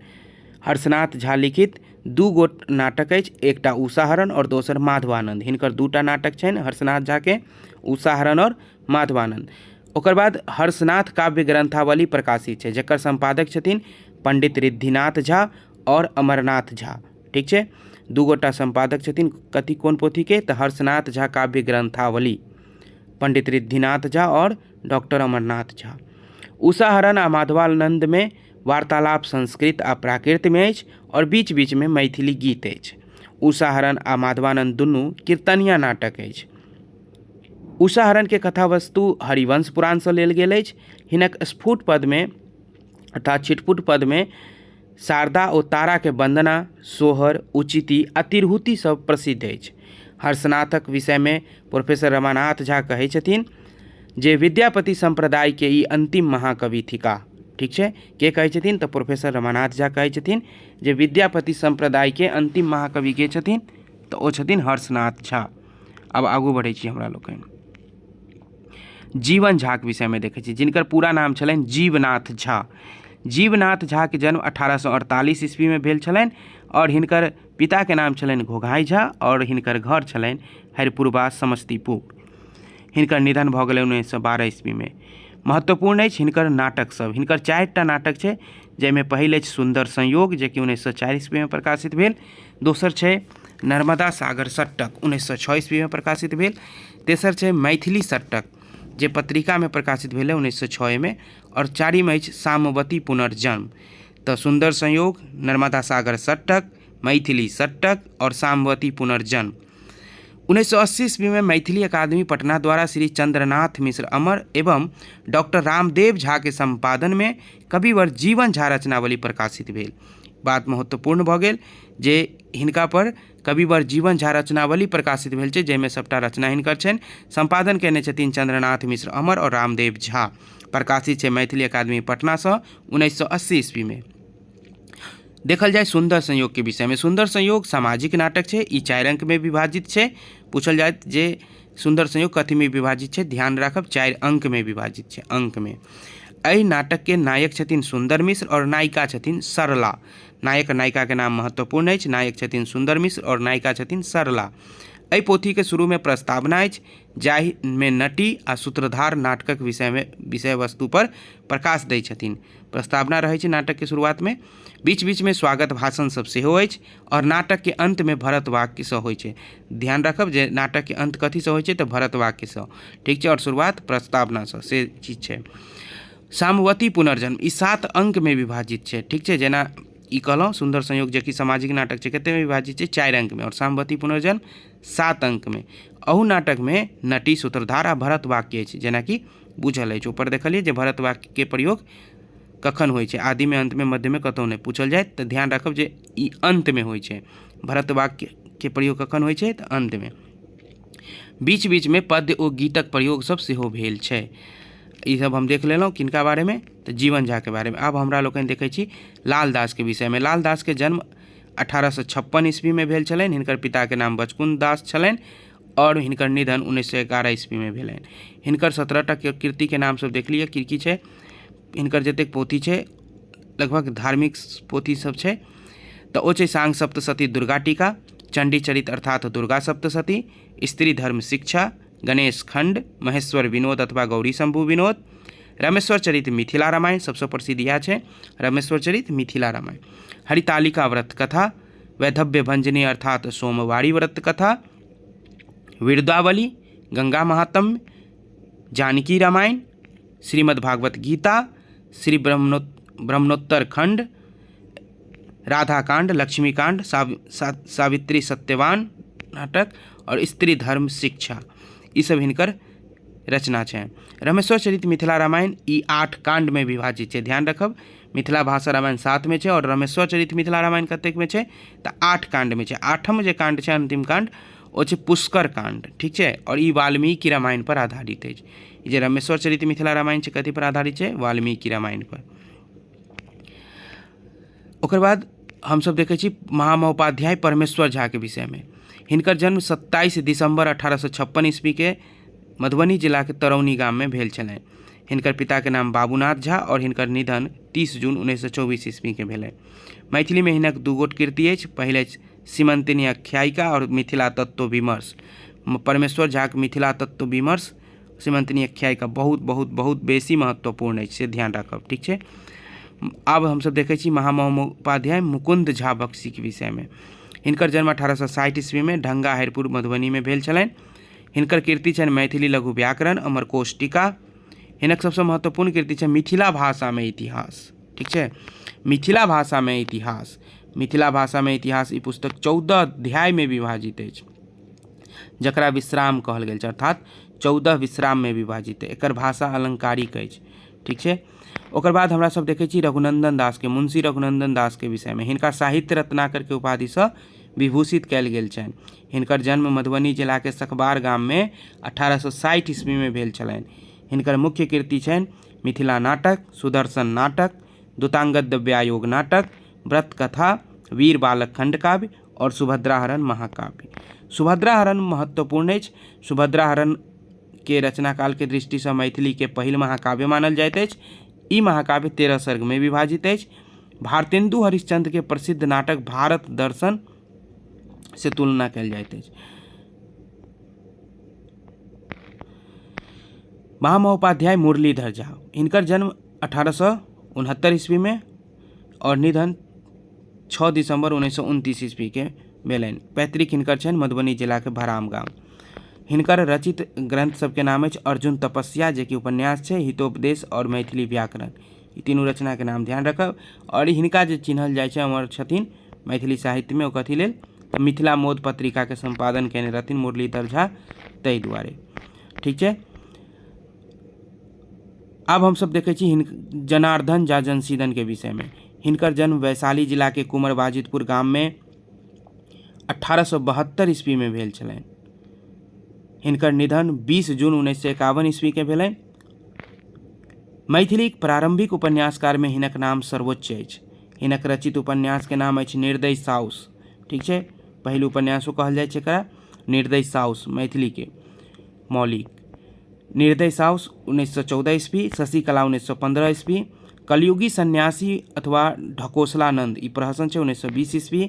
हर्षनाथ झा लिखित दू गोट नाटक अछि, एकटा उषाहरण आओर दोसर माधवानन्द। हिनकर दूटा नाटक छनि हर्षनाथ झाके, उषाहरण आओर माधवानन्द। ओकर बाद हर्षनाथ काव्य ग्रंथावली प्रकाशित छै, जकर सम्पादक छथिन पण्डित रिद्धिनाथ झा आओर अमरनाथ झा। ठीक छै, दू गोटा सम्पादक छथिन कथी कोन पोथीके, तऽ हर्षनाथ झा काव्य ग्रंथावली, पण्डित रिद्धिनाथ झा आओर डॉक्टर अमरनाथ झा। उषाहरण आ माधवानन्दमे वार्तालाप संस्कृत आ प्राकृतमे अछि आओर बीच बीचमे मैथिली गीत अछि। उषाहरण आ माधवानन्द दुनू कीर्तनिया नाटक अछि। उषाहरणके कथावस्तु हरिवंश पुराणसँ लेल गेल अछि। हिनक स्फुट पदमे अर्थात छिटपुट पदमे शारदा ओ ताराके वन्दना, सोहर, उचिती आ तिरहुति सब प्रसिद्ध अछि। हर्षनाथक विषयमे प्रोफेसर रमानाथ झा कहै छथिन जे विद्यापति सम्प्रदायके ई अन्तिम महाकवि थिकाह। ठीक छै, के कहै छथिन तऽ प्रोफेसर रमानाथ झा कहै छथिन जे विद्यापति सम्प्रदायके अन्तिम महाकवि के छथिन तऽ ओ छथिन हर्षनाथ झा। आब आगू बढ़ै छी हमरा लोकनि जीवन झाके विषयमे देखै छी, जिनकर पूरा नाम छलनि जीवनाथ झा। जीवनाथ झाके जन्म 1848 ईस्वीमे भेल छलनि आओर हिनकर पिताके नाम छलनि घोघाइ झा आओर हिनकर घर छलनि हरिपुरवा समस्तीपुर। हिनकर निधन भऽ गेलै 1912 ईस्वीमे। महत्वपूर्ण अछि हिनकर नाटक सब। हिनकर 4टा नाटक छै, जाहिमे पहिल अछि सुन्दर संयोग, जेकि 1904 ईस्वीमे प्रकाशित भेल। दोसर छै नर्मदा सागर सट्टक, 1906 ईस्वीमे प्रकाशित भेल। तेसर छै मैथिली सट्टक, जे पत्रिकामे प्रकाशित भेलै 1906मे। आओर चारिम अछि सामवती पुनर्जन्म। तऽ सुन्दर संयोग, नर्मदा सागर सट्टक, मैथिली सट्टक आओर सामवती पुनर्जन्म। 1980 ईस्वीमे मैथिली अकादमी पटना द्वारा श्री चंद्रनाथ मिश्र अमर एवं डॉक्टर रामदेव झा के सम्पादनमे कविवर जीवन झा रचनावली प्रकाशित भेल। बात महत्वपूर्ण भऽ गेल जे हिनका पर कविवर जीवन झा रचनावली प्रकाशित भेल छै, जाहिमे सबटा रचना हिनकर छनि। सम्पादन कयने छथिन चंद्रनाथ मिश्र अमर आओर रामदेव झा। प्रकाशित छै मैथिली अकादमी पटनासँ 1980 ईस्वीमे। देखल जाय सुन्दर संयोगके विषयमे, सुन्दर संयोग सामाजिक नाटक छै। ई 4 अंकमे विभाजित छै। पूछल जाय जे सुन्दर संयोग कथीमे विभाजित छै, ध्यान राखब 4 अंकमे विभाजित छै, अंकमे। एहि नाटकके नायक छथिन सुन्दर मिश्र आओर नायिका छथिन सरला। नायक नायिकाके नाम महत्वपूर्ण अछि। नायक छथिन सुन्दर मिश्र आओर नायिका छथिन सरला। एहि पोथीके शुरूमे प्रस्तावना अछि, जाहिमे नटी आ सूत्रधार नाटकक विषयमे विषय वस्तु पर प्रकाश दै छथिन। प्रस्तावना रहै छै नाटकके शुरुआतमे। बीच बीचमे स्वागत भाषण सब सेहो अछि आओर नाटकके अन्तमे भरत वाक्यसँ होइ छै। ध्यान राखब जे नाटकके अन्त कथीसँ होइ छै तऽ भरत वाक्यसँ। ठीक छै, आओर शुरुआत प्रस्तावनासँ, से चीज छै। सामवती पुनर्जन्म ई 7 अंकमे विभाजित छै। ठीक छै, जेना ई कहलहुँ सुन्दर संयोग जेकि सामाजिक नाटक छै, कतेकमे विभाजित छै? 4 अंकमे। आओर सामवती पुनर्जन्म 7 अंकमे। अहू नाटकमे नटी, सूत्रधार आ भरत वाक्य अछि, जेनाकि बुझल अछि। ऊपर देखलियै जे भरत वाक्यके प्रयोग कखन होइ छै, आदिमे, अन्तमे, मध्यमे, कतहु नहि। पूछल जाय तऽ ध्यान राखब जे ई अन्तमे होइ छै। भरत वाक्यके प्रयोग कखन होइ छै तऽ अन्तमे। बीच बीचमे पद्य ओ गीतक प्रयोग सब सेहो भेल छै। ईसभ हम देख लेलहुँ किनका बारेमे, तऽ जीवन झाके बारेमे। आब हमरा लोकनि देखै छी लालदासके विषयमे। लालदासके जन्म 1856 ईस्वीमे भेल छलनि। हिनकर पिताके नाम बचकुन दास छलनि आओर हिनकर निधन 1911 ईस्वीमे भेलनि। हिनकर 17टा कृतिके नाम सब देख लिअ की की छै। हिनकर जतेक पोथी छै लगभग धार्मिक पोथी सब छै, तऽ ओ छै सांग सप्तशती दुर्गा टीका, चण्डी चरित अर्थात दुर्गा सप्तशती, स्त्री धर्म शिक्षा, गणेश खण्ड, महेश्वर विनोद अथवा गौरी शम्भु विनोद, रमेश्वर चरित मिथिला रामायण, सबसँ प्रसिद्ध इएह छै रमेश्वर चरित मिथिला रामायण, हरितालिका व्रत कथा, वैधव्य भंजनी अर्थात सोमवारी व्रत कथा, वृद्धावली, गंगा महात्म्य, जानकी रामायण, श्रीमद् भागवत गीता, श्री ब्रह्मोत्तर खंड, राधाकांड, लक्ष्मीकांड, सावित्री सत्यवान नाटक और स्त्री धर्म शिक्षा, ई सब हिनकर रचना छै। रमेश्वर चरित मिथिला रामायण ई 8 कांडमे विभाजित छै, ध्यान रखब। मिथिला भाषा रामायण 7 मे छै और रमेश्वर चरित मिथिला रामायण कतेक मे छै? तऽ 8 कांडमे छै। आठम जे कांड छै, अंतिम कांड, ओ छै पुष्कर कांड, ठीक छै? और ई वाल्मीकि रामायण पर आधारित अछि। ई जे रमेश्वर चरित मिथिला रामायण छै, कथी पर आधारित छै? वाल्मीकि रामायण पर। ओकर बाद हमसभ देखै छी महामहोपाध्याय परमेश्वर झाके विषयमे। हिनकर जन्म 27 दिसम्बर 1856 ईस्वीके मधुबनी जिलाके तरौनी गाममे भेल छलनि। हिनकर पिताके नाम बाबूनाथ झा आओर हिनकर निधन 30 जून 1924 ईस्वीके भेलनि। मैथिलीमे हिनक 2 गोट कृति अछि। पहिल अछि सीमंतिनी आख्यायिका आओर मिथिला तत्व विमर्श। परमेश्वर झाके मिथिला तत्व विमर्श, सीमंतिनी आख्यायिका बहुत बहुत बहुत बेसी महत्वपूर्ण अछि, से ध्यान राखब, ठीक छै? आब हमसभ देखै छी महामहोपाध्याय मुकुन्द झा बक्सीके विषयमे। हिनकर जन्म 1860 ईस्वीमे ढंगा हरिपुर मधुबनीमे भेल छलनि। हिनकर कृति छनि मैथिली लघु व्याकरण, अमरकोश टीका। हिनक सबसँ महत्वपूर्ण कृति छै मिथिला भाषामे इतिहास, ठीक छै? मिथिला भाषामे इतिहास। मिथिला भाषामे इतिहास ई पुस्तक 14 अध्यायमे विभाजित अछि, जकरा विश्राम कहल गेल छै, अर्थात 14 विश्राममे विभाजित। एकर भाषा अलंकारिक अछि, ठीक छै? ओकर बाद हमरा सब देखै छी रघुनंदन दासके, मुंशी रघुनंदन दासके विषयमे। हिनका साहित्य रत्नाकरके उपाधिसँ विभूषित कयल गेल छनि। हिनकर जन्म मधुबनी जिलाके सखबार गाममे 1860 ईस्वीमे भेल छलनि। हिनकर मुख्य कृति छनि मिथिला नाटक, सुदर्शन नाटक, दुतांगद व्यायोग नाटक, व्रत कथा, वीर बालक खंडकाव्य और सुभद्राहरण महाकाव्य। सुभद्राहरण महत्वपूर्ण अछि। सुभद्राहरण के रचनाकाल के दृष्टिसँ मैथिली के पहिल महाकाव्य मानल जाइत अछि। ई महाकाव्य 13 सर्गमे विभाजित अछि। भारतेंदु हरिश्चंद्र के प्रसिद्ध नाटक भारत दर्शन से तुलना कयल जाइत अछि। महामहोपाध्याय मुरलीधर झा, हिनकर जन्म 1869 ईस्वीमे और निधन 6 दिसम्बर 1929 ईस्वीके भेलनि। पैतृक हिनकर छनि मधुबनी जिलाके भराम गाम। हिनकर रचित ग्रंथ सबके नाम अछि अर्जुन तपस्या, जेकि उपन्यास छै, हितोपदेश और मैथिली व्याकरण। ई तीनू रचनाके नाम ध्यान रखब। आओर हिनका जे चिन्हल जाइ छै, अमर छथिन मैथिली साहित्यमे, ओ कथी लेल? तऽ मिथिला मोद पत्रिकाके सम्पादन कयने रहथिन मुरलीधर झा, ताहि दुआरे, ठीक छै? आब हमसब देखै छी जनार्दन झा जनसीदनके विषयमे। हिनकर जन्म वैशाली जिलाके कुमर बाजितपुर गाममे 1872 ईस्वीमे भेल छलनि। हिनकर निधन 20 जून 1951 ईस्वीके भेलनि। मैथिलीक प्रारम्भिक उपन्यासकारमे हिनक नाम सर्वोच्च अछि। हिनक रचित उपन्यासके नाम अछि निर्दय साउस, ठीक छै? पहिल उपन्यासो कहल जाइ छै एकरा, निर्दय साउस, मैथिलीके मौलिक। निर्दय साउस 1914 ईस्वी, शशिकला 1915 ईस्वी, कलयुगी सन्यासी अथवा ढकोसलानंद ई प्रहसन छै 1920 ईस्वी,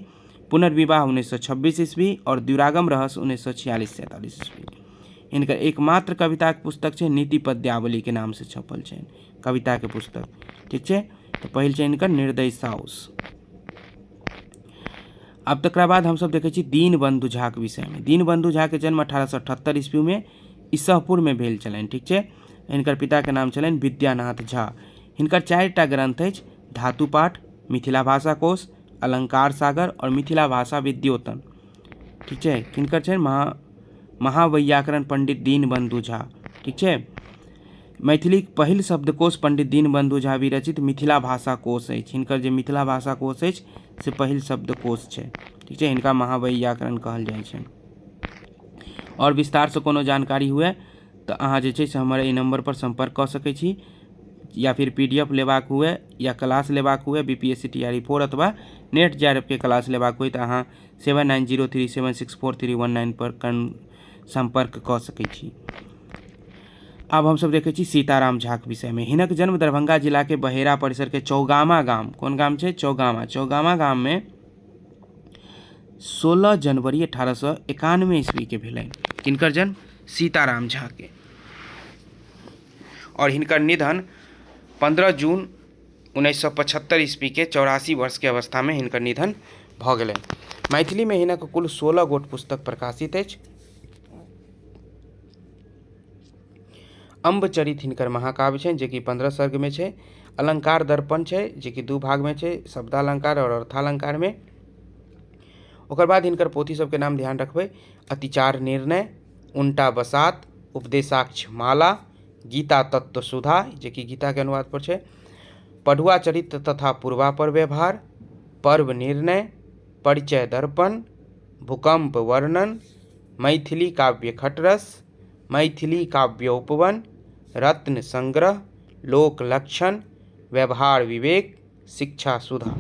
पुनर्विवाह 1926 ईस्वी और द्विरागम रहस्य 1946-47 ईस्वी। हिनकर एकमात्र कविताके पुस्तक छै नीति पद्यावलीके नामसँ छपल छनि कविताके पुस्तक, ठीक छै? तऽ पहिल छै हिनकर निर्दय साउस। आब तकरा बाद हमसब देखै छी दीनबन्धु झाके विषयमे। दीनबन्धु झाके जन्म 1878 ईस्वीमे इसहपुरमे भेल छलनि, ठीक छै? हिनकर पिताके नाम छलनि विद्यानाथ झा। हिनकर 4टा ग्रंथ अछि, धातु पाठ, मिथिला भाषा कोश, अलंकार सागर और मिथिला भाषा विद्योतन, ठीक छै? हिनकर छनि महावैयाकरण पंडित दीनबन्धु झा, ठीक छै? मैथिलीक पहिल शब्दकोश पंडित दीनबन्धु झा विरचित मिथिला भाषा कोश अछि। हिनकर जे मिथिला भाषा कोश अछि से पहिल शब्दकोश छै, ठीक छै? हिनका महावैयाकरण कहल जाइ छै। आओर विस्तारसँ कोनो जानकारी हुए तऽ अहाँ जे छै से हमर एहि नम्बरपर सम्पर्क कऽ सकै छी या फिर पी डी एफ लेबाक हुए या क्लास लेबाक हुए B P S C T R E four अथवा नेट जे आर एफ के क्लास लेबाक हुए तऽ अहाँ 7903764319 पर सम्पर्क कऽ सकै छी। आब हमसभ देखै छी सीताराम झाके विषयमे। हिनक जन्म दरभंगा जिलाके बहेरा परिसरके चौगामा गाम, कोन गाम छै? चौगामा। चौगामा गाममे 16 जनवरी 1891 ईस्वीके भेलनि। किनकर जन्म? सीताराम झाके। आओर हिनकर निधन 15 जून 1975 ईस्वीके 84 वर्षके अवस्थामे हिनकर निधन भऽ गेलनि। मैथिलीमे हिनक कुल 16 गोट पुस्तक प्रकाशित अछि। अम्बचरित हिनकर महाकाव्य छनि जेकि 15 सर्गमे छै। अलङ्कार दर्पण छै जेकि 2 भागमे छै, शब्दालङ्कार आओर अर्थालङ्कारमे। ओकर बाद हिनकर पोथी सबके नाम ध्यान रखबै, अतिचार निर्णय, उनटा बसात, उपदेशाक्ष माला, गीता तत्व सुधा जेकि गीताके अनुवाद पर छै, पढ़ुआ चरित्र तथा पूर्वापर व्यवहार, पर्व निर्णय, परिचय दर्पण, भूकम्प वर्णन, मैथिली काव्य खटरस, मैथिली काव्योपवन, रत्न संग्रह, लोक लक्षण, व्यवहार विवेक, शिक्षा सुधा।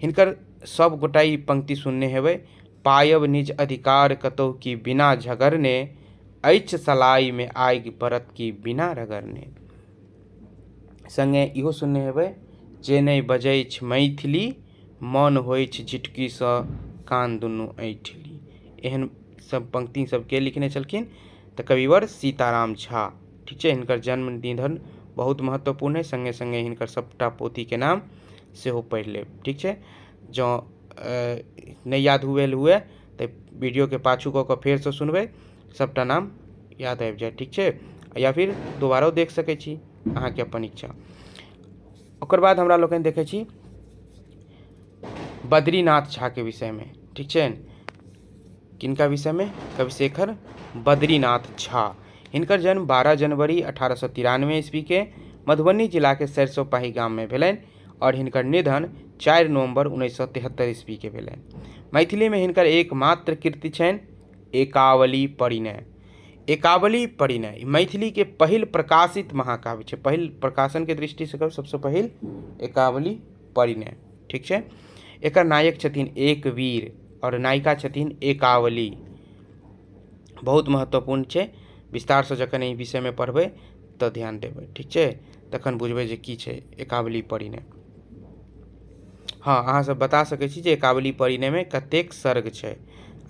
हिनकर सब गोटा ई पंक्ति सुनने हेबै, पायब निज अधिकार कतहु की बिना झगड़ने, अछि सलाइमे आगि बरत की बिना रगड़ने। सङ्गे इहो सुनने हेबै, जे नहि बजैछ मैथिली मन होइछ झिटकीसँ कान दुनू ऐँठि ली। एहन सब पंक्ति सब के लिखने छलखिन तऽ कविवर सीताराम झा। ठीक छै, हिनकर जन्म निधन बहुत महत्वपूर्ण है, सङ्गे सङ्गे हिनकर सबटा पोथीके नाम सेहो पढ़ि लेब। ठीक छै, जँ नहि याद हुए हुए तऽ वीडियोके पाछू कऽ कऽ फेरसँ सुनबै, सबटा नाम याद आबि जायत। ठीक छै, या फिर दोबारो देख सकै छी, अहाँके अपन इच्छा। ओकर बाद हमरा लोकनि देखै छी बद्रीनाथ झाके विषयमे। ठीक छै, किनका विषयमे? कविशेखर बद्रीनाथ झा। हिनकर जन्म 12 जनवरी 1893 ईस्वीके मधुबनी जिलाके सरिसोपाही गाममे भेलनि आओर हिनकर निधन 4 नवम्बर 1973 ईस्वीके भेलनि। मैथिलीमे हिनकर एकमात्र कृति छनि एकावली परिणय। एकावली परिणय मैथिलीके पहिल प्रकाशित महाकाव्य छै। पहिल प्रकाशनके दृष्टिसँ कहू सबसँ पहिल एकावली परिणय। ठीक छै, एकर नायक छथिन एक वीर आओर नायिका छथिन एकावली। बहुत महत्वपूर्ण छै, विस्तारसँ जखन एहि विषयमे पढ़बै तऽ ध्यान देबै। ठीक छै, तखन बुझबै जे की छै एकावली परिणय। हँ, अहाँ सब बता सकै छी जे एकावली परिणयमे कतेक सर्ग छै।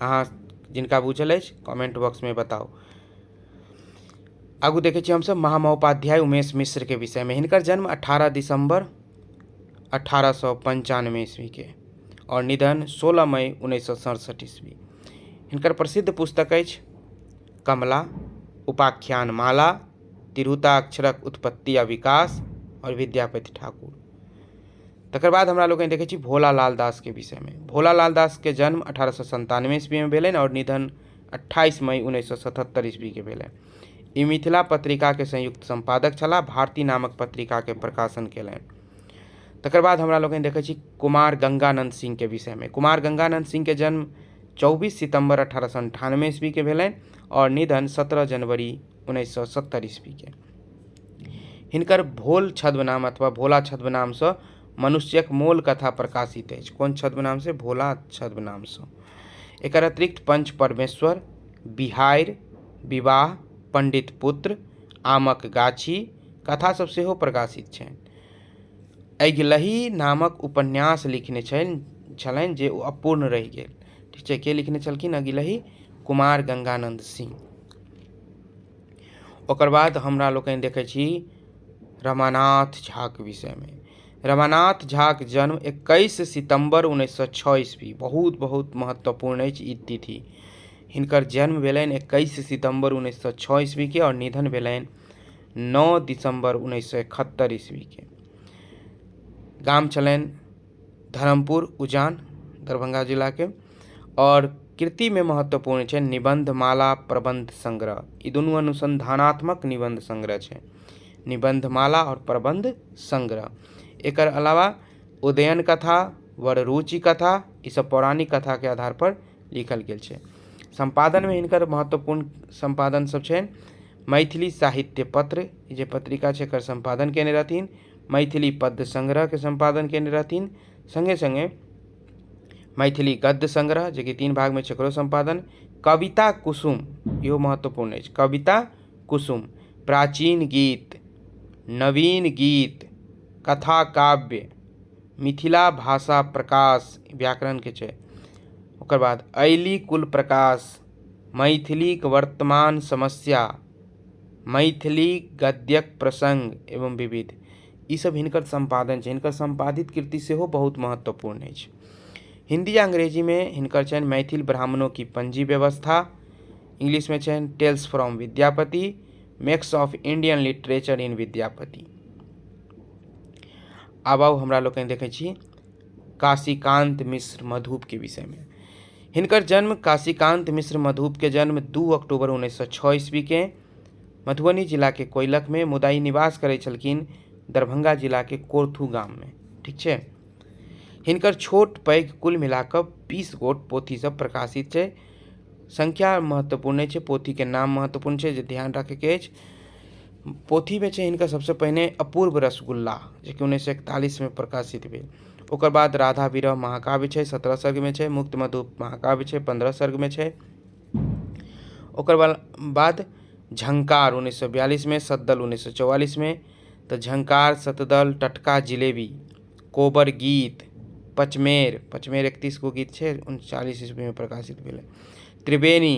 अहाँ जिनका बुझल अछि कमेंट बॉक्समे बताउ। आगू देखै छी हमसब महामहोपाध्याय उमेश मिश्रके विषयमे। हिनकर जन्म 18 दिसम्बर 1895 ईस्वीके आओर निधन 16 मई 1967 ईस्वी। हिनकर प्रसिद्ध पुस्तक अछि कमला, उपाख्यान माला, तिरहुताक्षरक उत्पत्ति आ विकास आओर विद्यापति ठाकुर। तकर बाद हमरा लोकनि देखै छी भोला लाल दासके विषयमे। भोला लाल दासके जन्म 1897 ईस्वीमे भेलनि आओर निधन 28 मई 1977 ईस्वीके भेलनि। ई मिथिला पत्रिकाके संयुक्त सम्पादक छलाह, भारती नामक पत्रिकाके प्रकाशन केलनि। तकर बाद हमरा लोकनि देखै छी कुमार गंगानंद सिंहके विषयमे। कुमार गंगानंद सिंहके जन्म 24 सितम्बर 1898 ईस्वीके भेलनि आओर निधन 17 जनवरी 1970 ईस्वीके। हिनकर भोल छद्मनाम अथवा भोला छद्मनामसँ मनुष्यक मोल कथा प्रकाशित अछि। कोन छद्मनामसँ? भोला छद्मनामसँ। एकर अतिरिक्त पंच परमेश्वर, बिहारि, विवाह, पंडित पुत्र, आमक गाछी कथा सब सेहो प्रकाशित छनि। अगिलही नामक उपन्यास लिखने छलनि जे ओ अपूर्ण रहि गेल। ठीक छै, के लिखने छलखिन अगिलही? कुमार गंगानंद सिंह। ओकर बाद हमरा लोकनि देखै छी रमानाथ झाके विषयमे। रमानाथ झाके जन्म 21 सितम्बर 1906 ईस्वी, बहुत बहुत महत्वपूर्ण अछि ई तिथि। हिनकर जन्म भेलनि 21 सितम्बर 1906 ईस्वीके आओर निधन भेलनि 9 दिसम्बर 1971 ईस्वीके। गाम छलनि धर्मपुर उजान, दरभंगा जिलाके। आओर कृतिमे महत्वपूर्ण छै निबंधमाला प्रबंध संग्रह। ई दुनू अनुसंधानात्मक निबंध संग्रह छै, निबंधमाला आओर प्रबंध संग्रह। एकर अलावा उदयन कथा, वररुचि कथा, ई सब पौराणिक कथाके आधार पर लिखल गेल छै। सम्पादनमे हिनकर महत्वपूर्ण सम्पादन सब छनि मैथिली साहित्य पत्र जे पत्रिका छै एकर सम्पादन कयने रहथिन। मैथिली पद्य संग्रहके सम्पादन कयने रहथिन। सङ्गे सङ्गे मैथिली गद्य संग्रह जेकि 3 भागमे छै ओकरो सम्पादन। कविता कुसुम इहो महत्वपूर्ण अछि, कविता कुसुम, प्राचीन गीत, नवीन गीत, कथा काव्य, मिथिला भाषा प्रकाश व्याकरणके छै। ओकर बाद ऐली कुल प्रकाश, मैथिलीक वर्तमान समस्या, मैथिली गद्यक प्रसंग एवं विविध, ईसभ हिनकर सम्पादन छै। हिनकर सम्पादित कृति सेहो बहुत महत्वपूर्ण अछि। हिन्दी आ अंग्रेजीमे हिनकर छनि मैथिल ब्राह्मणों की पंजी व्यवस्था, इंग्लिशमे छनि tales from Vidyapati, makes of Indian literature in Vidyapati. आब आउ हमरा लोकनि देखै छी काशीकान्त मिश्र मधुपके विषयमे। हिनकर जन्म काशीकान्त मिश्र मधुपके जन्म 2 अक्टूबर 1906 ईस्वीके मधुबनी जिलाके कोइलखमे, मुदा ई निवास करै छलखिन दरभंगा जिलाके कोर्थू गाममे। ठीक छै। हिनकर छोट पैघ कुल मिलाकऽ 20 गोट पोथी सब प्रकाशित छै। संख्या महत्वपूर्ण नहि छै, पोथीके नाम महत्वपूर्ण छै जे ध्यान राखैके अछि। पोथीमे छै हिनकर सबसँ पहिने अपूर्व रसगुल्ला जेकि 1941मे प्रकाशित भेल। ओकर बाद राधा विरह महाकाव्य छै, 17 सर्गमे छै। मुक्त मधु महाकाव्य छै, 15 सर्गमे छै। ओकर बाद झंकार 1942मे, सद्दल 1944मे। तऽ झंकार, सतदल, टटका जिलेबी, कोबर गीत, पचमेर, पचमेर 31 गो गीत छै, 39 ईस्वीमे प्रकाशित भेलै। त्रिवेणी,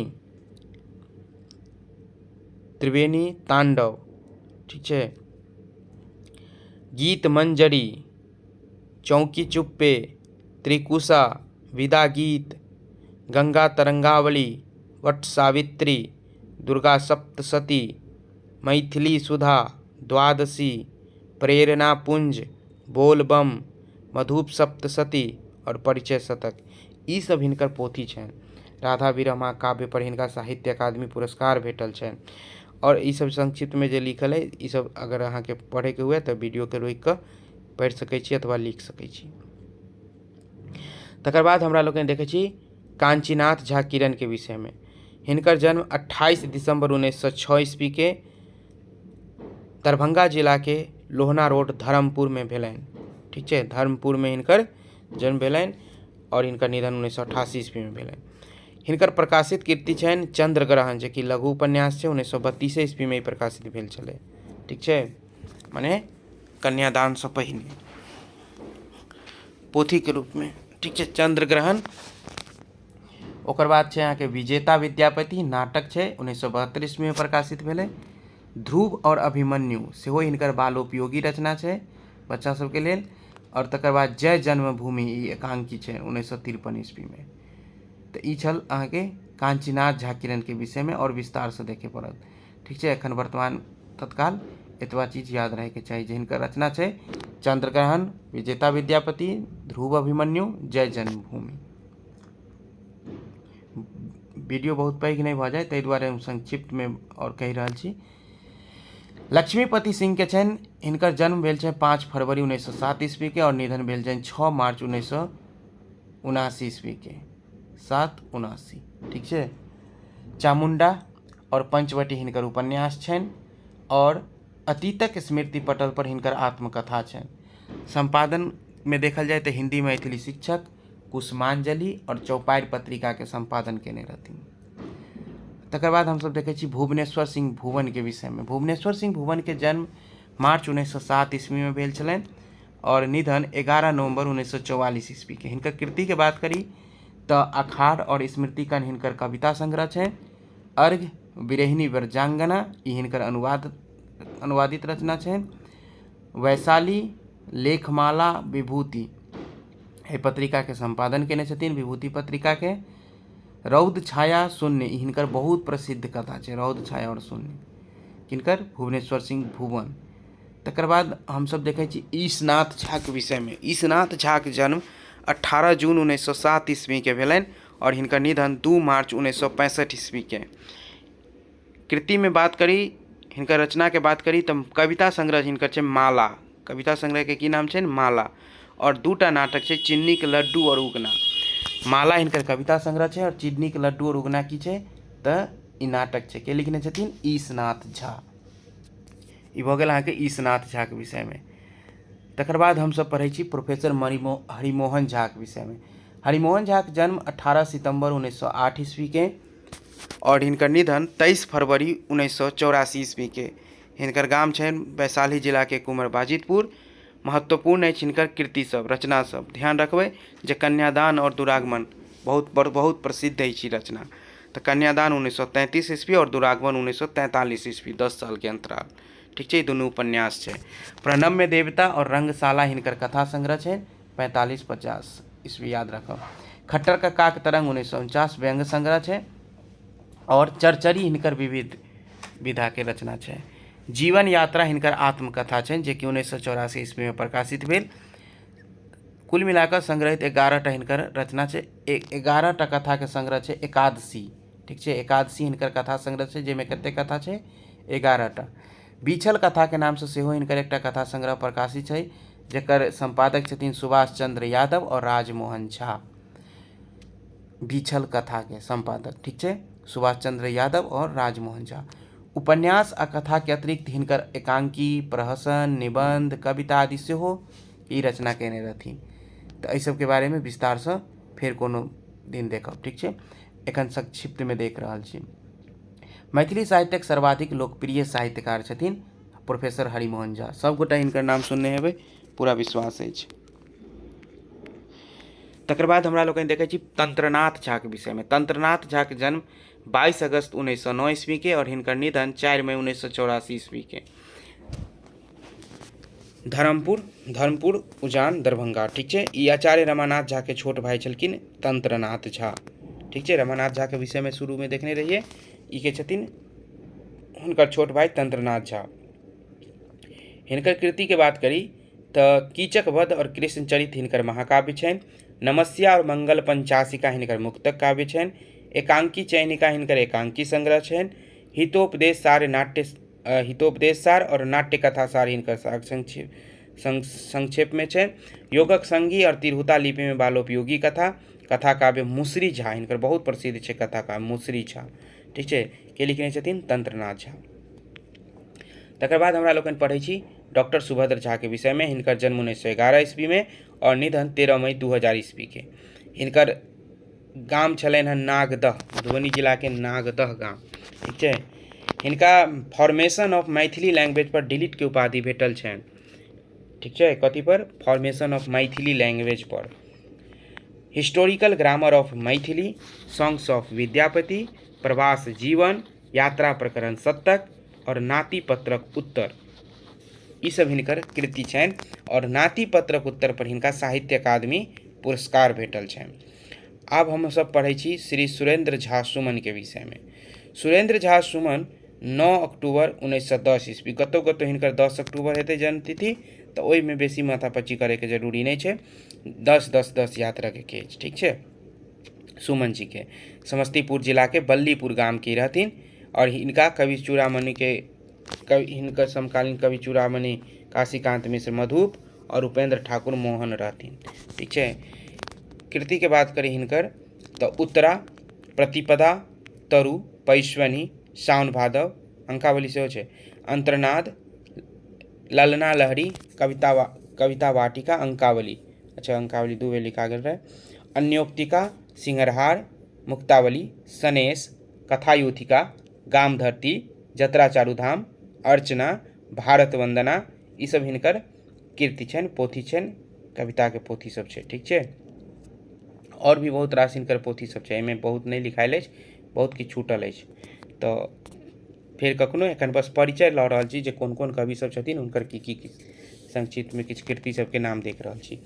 त्रिवेणी तांडव, ठीक छै। गीत मंजरी, चौकी चुप्पे, त्रिकुशा, विदा गीत, गंगा तरंगावली, वट सावित्री, दुर्गा सप्तशती, मैथिली सुधा, द्वादशी, प्रेरणा पुंज, बोलबम, मधुप सप्तशती आओर परिचय शतक, ई सब हिनकर पोथी छनि। राधा विरह महाकाव्य पर हिनका साहित्य अकादमी पुरस्कार भेटल छनि। आओर ई सब संक्षिप्तमे जे लिखल अइ ई सब अगर अहाँके पढ़ैके हुए तऽ वीडियोके रोकि कऽ पढ़ि सकै छी अथवा लिख सकै छी। तकर बाद हमरा लोकनि देखै छी काञ्चीनाथ झा किरणके विषयमे। हिनकर जन्म 28 दिसम्बर 1906 ईस्वीके दरभंगा जिलाके लोहना रोड धर्मपुरमे भेलनि। ठीक छै, धर्मपुरमे हिनकर जन्म भेलनि आओर हिनकर निधन 1988 ईस्वीमे भेलनि। हिनकर प्रकाशित कृति छनि चंद्रग्रहण जेकि लघु उपन्यास छै, 1932 ईस्वीमे ई प्रकाशित भेल छलै। ठीक छै, मने कन्यादानसँ पहिने पोथीके रूपमे। ठीक छै, चंद्रग्रहण। ओकर बाद छै अहाँके विजेता विद्यापति, नाटक छै, 1972 ईस्वीमे प्रकाशित भेलै। ध्रुव आओर अभिमन्यु सेहो हिनकर बालोपयोगी रचना छै बच्चा सबके लेल। आओर तकर बाद जय जन्मभूमि ई एकांकी छै 1953 ईस्वीमे। तऽ ई छल अहाँके काञ्चीनाथ झा किरणके विषयमे, आओर विस्तारसँ देखय पड़त। ठीक छै, एखन वर्तमान तत्काल एतबा चीज याद रहैके चाही जे हिनकर रचना छै चंद्रग्रहण, विजेता विद्यापति, ध्रुव अभिमन्यु, जय जन्मभूमि। वीडियो बहुत पैघ नहि भऽ जाय ताहि दुआरे हम संक्षिप्तमे आओर कहि रहल छी। लक्ष्मीपति सिंहके छनि, हिनकर जन्म भेल छै 5 फरवरी 1907 ईस्वीके आओर निधन भेल छनि 6 मार्च 1979 ईस्वीके, 779। ठीक छै, चामुण्डा आओर पंचवटी हिनकर उपन्यास छनि आओर अतीतक स्मृति पटल पर हिनकर आत्मकथा छनि। सम्पादनमे देखल जाय तऽ हिन्दी मैथिली शिक्षक, कुसुमांजलि आओर चौपाड़ि पत्रिकाके सम्पादन केने रहथिन। तकर बाद हमसब देखै छी भुवनेश्वर सिंह भुवनके विषयमे। भुवनेश्वर सिंह भुवनके जन्म मार्च 1907 ईस्वीमे भेल छलनि आओर निधन 11 नवम्बर 1944 ईस्वीके। हिनकर कृतिके बात करी तऽ अखाड़ आओर स्मृतिकण हिनकर कविता संग्रह छै। अर्घ विरहिणी ब्रजांगना ई हिनकर अनुवादित रचना छै। वैशाली लेखमाला विभूति एहि पत्रिकाके सम्पादन केने छथिन, विभूति पत्रिकाके। रौद छाया शून्य ई हिनकर बहुत प्रसिद्ध कथा छै, रौद छाया आओर शून्य, किनकर? भुवनेश्वर सिंह भुवन। तकर बाद हमसब देखै छी ईशनाथ झाके विषयमे। ईशनाथ झाके जन्म 18 जून 1907 ईस्वीके भेलनि आओर हिनकर निधन 2 मार्च 1965 ईस्वीके। कृतिमे बात करी, हिनकर रचनाके बात करी तऽ कविता संग्रह हिनकर छै माला, कविता संग्रहके की नाम छनि? माला। आओर 2टा नाटक छै चिन्नीके लड्डू आओर उगना। माला हिनकर कविता संग्रह छै आओर चिन्नीके लड्डू आओर उगना की छै तऽ ई नाटक छै। के लिखने छथिन? ईशनाथ झा। ई भऽ गेल अहाँके ईशनाथ झाके विषयमे। तकर बाद हमसभ पढ़ै छी प्रोफेसर हरिमोहन झाके विषयमे। हरिमोहन झाके जन्म 18 सितम्बर 1908 ईस्वीके आओर हिनकर निधन 23 फरवरी 1984 ईस्वीके। हिनकर गाम छनि वैशाली जिलाके कुमर बाजितपुर। महत्वपूर्ण अछि हिनकर कृति सब, रचना सब। ध्यान रखबै जे कन्यादान आओर दुरागमन बहुत बड़ बहुत प्रसिद्ध अछि ई रचना। तऽ कन्यादान 1933 ईस्वी आओर दुरागमन 1943 ईस्वी, 10 सालके अन्तराल। ठीक छै, ई दुनू उपन्यास छै। प्रणम्य देवता आओर रंगशाला हिनकर कथा संग्रह छै, 45-50 ईस्वी, याद राखब। खट्टर कक्काक तरंग 1949 व्यंग्य संग्रह छै आओर चरचरी हिनकर विविध विधाके रचना छै। जीवन यात्रा हिनकर आत्मकथा छनि जेकि 1984 ईस्वीमे प्रकाशित भेल। कुल मिलाकऽ संग्रहित 11टा हिनकर रचना छै। 11टा कथाके संग्रह छै एकादशी। ठीक छै, एकादशी हिनकर कथा संग्रह छै जाहिमे कतेक कथा छै? 11टा। बीछल कथाके नामसँ सेहो हिनकर एकटा कथा संग्रह प्रकाशित छै जकर सम्पादक छथिन सुभाष चंद्र यादव आओर राजमोहन झा। बीछल कथाके सम्पादक, ठीक छै, सुभाष चंद्र यादव आओर राजमोहन झा। उपन्यास आ कथाके अतिरिक्त हिनकर एकांकी, प्रहसन, निबंध, कविता आदि सेहो ई रचना कयने रहथिन। तऽ एहि सबके बारेमे विस्तारसँ फेर कोनो दिन देखब, ठीक छै, एखन संक्षिप्तमे देख रहल छी। मैथिली साहित्यक सर्वाधिक लोकप्रिय साहित्यकार छथिन प्रोफेसर हरिमोहन झा। सभगोटा हिनकर नाम सुनने हेबै, पूरा विश्वास अछि। तकर बाद हमरा लोकनि देखै छी तंत्रनाथ झाके विषयमे। तंत्रनाथ झाके जन्म 22 अगस्त 1909 ईस्वीके आओर हिनकर निधन 4 मई 1984 ईस्वीके। धर्मपुर, धर्मपुर उजान, दरभंगा। ठीक छै, ई आचार्य रमानाथ झाके छोट भाई छलखिन तंत्रनाथ झा। ठीक छै, रमानाथ झाके विषयमे शुरूमे देखने रहियै, ई के छथिन हुनकर छोट भाई तंत्रनाथ झा। हिनकर कृतिके बात करी तऽ कीचक वध आओर कृष्णचरित हिनकर महाकाव्य छनि। नमस्या आओर मंगल पंचाशिका हिनकर मुक्तक काव्य छनि। एकांकी चयनिका हिनकर एकांकी संग्रह छनि। हितोपदेश सार नाट्य हितोपदेश सार आओर नाट्य कथा सार हिनकर संक्षेपमे छै। योगक संगी आओर तिरहुता लिपिमे बालोपयोगी कथा, कथा काव्य मुसरी झा हिनकर बहुत प्रसिद्ध छै कथा काव्य मुसरी झा। ठीक छै, के लिखने छथिन? तंत्रनाथ झा। तकर बाद हमरा लोकनि पढ़ै छी डॉक्टर सुभद्र झाके विषयमे। हिनकर जन्म 1911 ईस्वीमे आओर निधन 13 मई 2000 ईस्वीके। हिनकर गाम छलनि हँ नागदह, मधुबनी जिलाके नागदह गाम। ठीक छै, हिनका फॉर्मेशन ऑफ मैथिली लैंग्वेज पर डिलीट के उपाधि भेटल छनि। ठीक छै, कथी पर? फॉर्मेशन ऑफ मैथिली लैंग्वेज पर। Historical grammar of Maithili, songs of Vidyapati, प्रवास जीवन, यात्रा प्रकरण सप्तक और नाति पत्रक उत्तर, ई सब हिनकर कृति छनि। और नाति पत्रक उत्तर पर हिनका साहित्य अकादमी पुरस्कार भेटल छनि। आब हम सब पढ़ै छी श्री सुरेंद्र झा सुमन के विषयमे। सुरेंद्र झा सुमन 9 अक्टूबर 1910 ईस्वी, कतहु कतहु हिनकर 10 अक्टूबर हेतै जन्मतिथि, तऽ ओहिमे बेसी माथापच्ची करैके जरूरी नहि छै। 10 10 10 याद रखैके अछि। ठीक छै, सुमन जीके समस्तीपुर जिलाके बल्लीपुर गामके रहथिन आओर हिनका कवि चूड़ामणिके कवि हिनकर समकालीन कवि चूड़ामणि काशीकान्त मिश्र मधुप आओर उपेंद्र ठाकुर मोहन रहथिन। ठीक छै, कृतिके बात करी हिनकर तऽ उत्तरा, प्रतिपदा, तरु, पैश्वनी, साउन भादव, अंकावली सेहो छै, अंतर्नाद, ललना लहरी, कविता कविता वाटिका, अंकावली। अच्छा, अंकावली 2 बेर लिखा गेल रहै। अन्योक्तिका, सिंहरहार, मुक्तावली, सनेश, कथायूथिका, गाम धरती, जतरा चारूधाम, अर्चना, भारत वंदना, ई सब हिनकर कीर्ति छनि, पोथी छनि, कविताके पोथी सब छै। ठीक छै, आओर भी बहुत रास हिनकर पोथी सब छै, एहिमे बहुत नहि लिखायल अछि, बहुत किछु छूटल अछि, तऽ फेर कखनो। एखन बस परिचय लऽ रहल छी जे कोन कोन कवि सब छथिन, हुनकर की की संक्षिप्तमे किछु कृति सबके नाम देख रहल छी।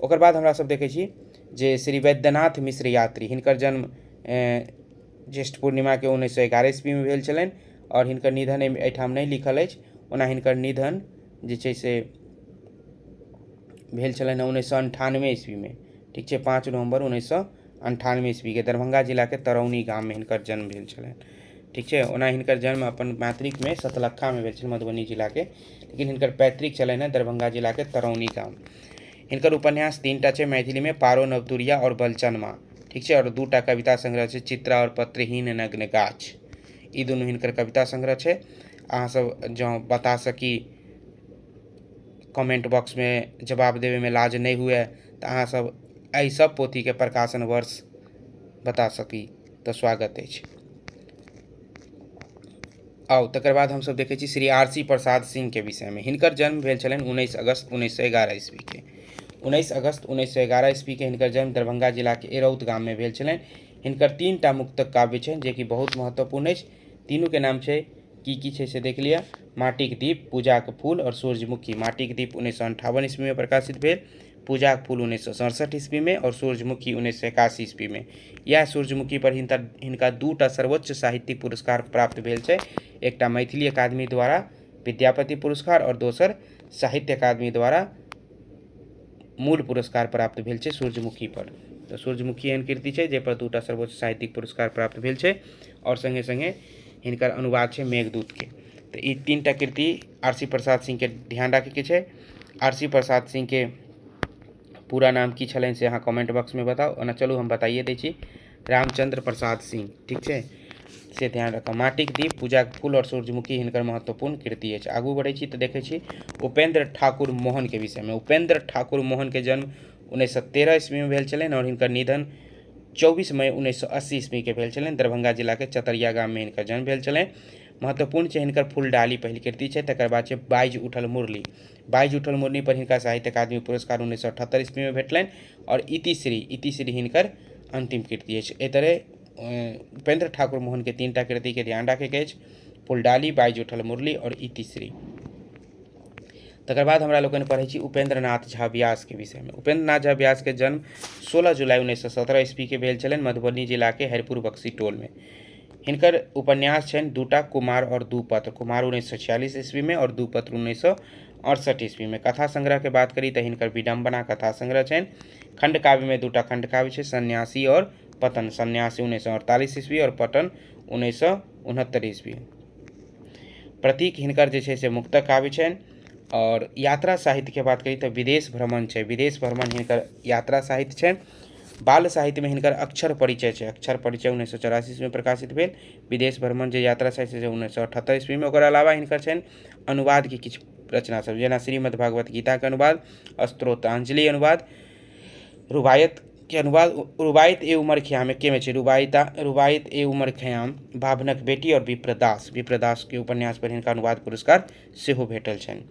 ओकर बाद हमरा सब देखै छी जे श्री वैद्यनाथ मिश्र यात्री, हिनकर जन्म ज्येष्ठ पूर्णिमाके 1911 ईस्वीमे भेल छलनि आओर हिनकर निधन एहिठाम नहि लिखल अछि। ओना हिनकर निधन जे छै से भेल छलनि 1998 ईस्वीमे। ठीक छै, 5 नवम्बर 1998 ईस्वीके दरभंगा जिलाके तरौनी गाममे हिनकर जन्म भेल छलनि। ठीक छै, ओना हिनकर जन्म अपन मातृकमे सतलक्खामे भेल छल, मधुबनी जिलाके, लेकिन हिनकर पैतृक छलनि हँ दरभंगा जिलाके तरौनी गाम। हिनकर उपन्यास 3टा छै मैथिलीमे, पारो, नवतुरिया आओर बलचनमा। ठीक छै, आओर 2टा कविता संग्रह छै, चित्रा आओर पत्रहीन नग्न गाछ। ई दुनू हिनकर कविता संग्रह छै। अहाँसभ जँ बता सकी, कमेंट बॉक्समे जवाब देबयमे लाज नहि हुए, तऽ अहाँसभ एहि सभ पोथीके प्रकाशन वर्ष बता सकी तऽ स्वागत अछि। आउ, तकर बाद हमसभ देखै छी श्री आर सी प्रसाद सिंहके विषयमे। हिनकर जन्म भेल छलनि 19 अगस्त 1911 ईस्वीके। 19 अगस्त 1911 ईस्वीके हिनकर जन्म दरभंगा जिलाके एरौत गाममे भेल छलनि। हिनकर 3टा मुक्तक काव्य छनि जेकि बहुत महत्वपूर्ण अछि। तीनूके नाम छै, की की छै से देख लिअ: माटिक दीप, पूजाक फूल आओर सूर्यमुखी। माटिक दीप 1958 ईस्वीमे प्रकाशित भेल, पूजाक फूल 1967 ईस्वीमे आओर सूर्यमुखी 1981 ईस्वीमे। इएह सूर्यमुखी पर हिनका 2टा सर्वोच्च साहित्यिक पुरस्कार प्राप्त भेल छै, एकटा मैथिली अकादमी द्वारा विद्यापति पुरस्कार आओर दोसर साहित्य अकादमी द्वारा मूल पुरस्कार प्राप्त भेल छै सूर्यमुखी पर। तऽ सूर्यमुखी एहन कृति छै जाहिपर 2टा सर्वोच्च साहित्यिक पुरस्कार प्राप्त भेल छै आओर सङ्गे सङ्गे हिनकर अनुवाद छै मेघदूतके। तऽ ई 3टा कृति आर सी प्रसाद सिंहके ध्यान राखैके छै। आर सी प्रसाद सिंहके पूरा नाम की छलनि से अहाँ कमेंट बॉक्समे बताउ। ओना चलू हम बताइए दै छी, रामचंद्र प्रसाद सिंह, ठीक छै, से ध्यान राखब। माटिक दीप, पूजाक फूल आओर सूर्यमुखी हिनकर महत्वपूर्ण कृति अछि। आगू बढ़ै छी तऽ देखै छी उपेंद्र ठाकुर मोहनके विषयमे। उपेंद्र ठाकुर मोहनके जन्म 1913 ईस्वीमे भेल छलनि आओर हिनकर निधन 24 मई 1980 ईस्वीके भेल छलनि। दरभंगा जिलाके चतरिया गाममे हिनकर जन्म भेल छलनि। महत्वपूर्ण छै हिनकर फूलडाली पहिल कृति छै, तकर बाद छै बाजि उठल मुरली। बाजि उठल मुरली पर हिनका साहित्य अकादमी पुरस्कार 1978 ईस्वीमे भेटलनि आओर इतिश्री, इतिश्री हिनकर अन्तिम कृति अछि। एहि तरहे उपेंद्र ठाकुर मोहनके 3टा कृतिके ध्यान राखैके अछि, फूलडाली, बाजि उठल मुरली आओर इतिश्री। तकर बाद हमरा लोकनि पढ़ै छी उपेंद्र नाथ झा व्यासके विषयमे। उपेंद्र नाथ झा व्यासके जन्म 16 जुलाई 1917 ईस्वीके भेल छलनि मधुबनी जिलाके हरिपुर बक्सी टोलमे। हिनकर उपन्यास छनि 2टा, कुमार आओर दू पत्र। कुमार 1946 ईस्वीमे आओर दू पत्र 1968 ईस्वीमे। कथा संग्रहके बात करी तऽ हिनकर विडम्बना कथा संग्रह छनि। खण्डकाव्यमे 2टा खण्डकाव्य छै, सन्यासी आओर पतन। सन्यासी 1948 ईस्वी आओर पतन 1969 ईस्वी। प्रतीक हिनकर जे छै से मुक्तक काव्य छनि। आओर यात्रा साहित्यके बात करी तऽ विदेश भ्रमण छै, विदेश भ्रमण हिनकर यात्रा साहित्य छनि। बाल साहित्यमे हिनकर अक्षर परिचय छै, अक्षर परिचय 1984 ईस्वीमे प्रकाशित भेल। विदेश भ्रमण जे यात्रा साहित्य छै 1978 ईस्वीमे। ओकर अलावा हिनकर छनि अनुवादके किछु रचना सब, जेना श्रीमद् भागवत गीताके अनुवाद, स्त्रोतांजलि अनुवाद, रुबायत के अनुवाद, रुबायत ए उमर खयाम एकेमे छै, रुबायत ए उमर खयाम, बाभनक बेटी आओर विप्रदास, विप्रदासके उपन्यास पर हिनका अनुवाद पुरस्कार सेहो भेटल छनि।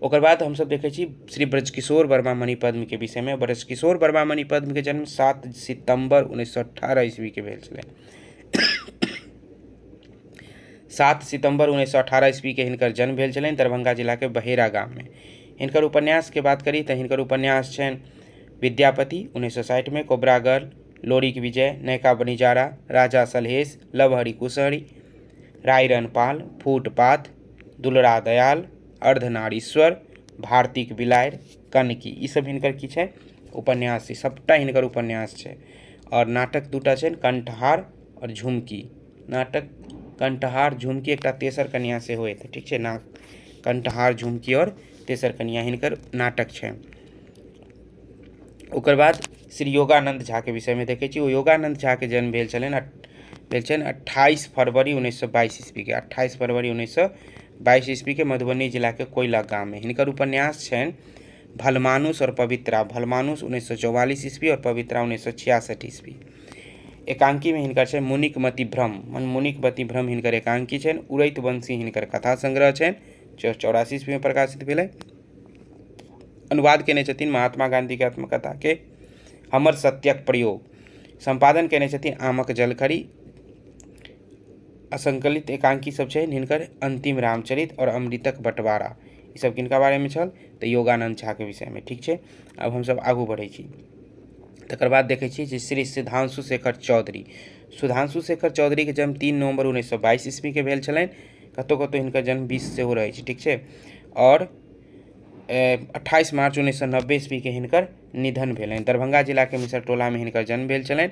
ओकर बाद हमसभ देखै छी श्री ब्रजकिशोर वर्मा मणिपद्मके विषयमे। ब्रजकिशोर वर्मा मणिपद्मके जन्म 7 सितम्बर 1918 ईस्वीके भेल छलै। 7 सितम्बर 1918 ईस्वीके हिनकर जन्म भेल छलनि दरभंगा जिलाके बहेरा गाममे। हिनकर उपन्यासके बात करी तऽ हिनकर उपन्यास छनि विद्यापति 1960मे, कोबरागर, लोरिक विजय, नयका बनिजारा, राजा सलहेश, लवहरि कुशहरि, रायरनपाल, फुटपाथ, दुलरा दयाल, अर्धनारीश्वर, भारतीक बिलाड़ि, कनकी, ई सब हिनकर की छै उपन्यास छै, सबटा हिनकर उपन्यास छै। आओर नाटक 2टा छनि, कंठहार आओर झुमकी। नाटक कंठहार, झुमकी, एकटा तेसर कन्या सेहो हेतै, ठीक छै ना, कंठहार, झुमकी आओर तेसर कन्या हिनकर नाटक छै। ओकर बाद श्री योगानन्द झाके विषयमे देखै छी। ओ योगानन्द झाके जन्म भेल छलनि 28 फरवरी 1922 ईस्वीके, 28 फरवरी 1922 ईस्वीके मधुबनी जिलाके कोयला गाममे। हिनकर उपन्यास छनि भलमानुस आओर पवित्रा। भलमानुस 1944 ईस्वी आओर पवित्रा 1966 ईस्वी। एकांकीमे हिनकर छै मुनिक मति भ्रम, मुनिक मति भ्रम हिनकर एकांकी छनि। उड़ैत वंशी हिनकर कथा संग्रह छनि, 84 ईस्वीमे प्रकाशित भेलै। अनुवाद केने छथिन महात्मा गांधीके आत्मकथाके हमर सत्यक प्रयोग। सम्पादन केने छथिन आमक जलखरी। असंकलित एकांकी सब छै हिनकर अंतिम रामचरित आओर अमृतक बँटवारा। ई सब किनका बारेमे छल तऽ योगानन्द झाके विषयमे, ठीक छै। आब हमसब आगू बढ़ै छी। तकर बाद देखै छी जे श्री सुधांशु शेखर चौधरी। सुधांशु शेखर चौधरीके जन्म 3 नवम्बर 1922 ईस्वीके भेल छलनि। कतहु कतहु हिनकर जन्म 20 सेहो रहै छै, ठीक छै। आओर 28 मार्च 1990 ईस्वीके हिनकर निधन भेलनि। दरभंगा जिलाके मिसरटोलामे हिनकर जन्म भेल छलनि।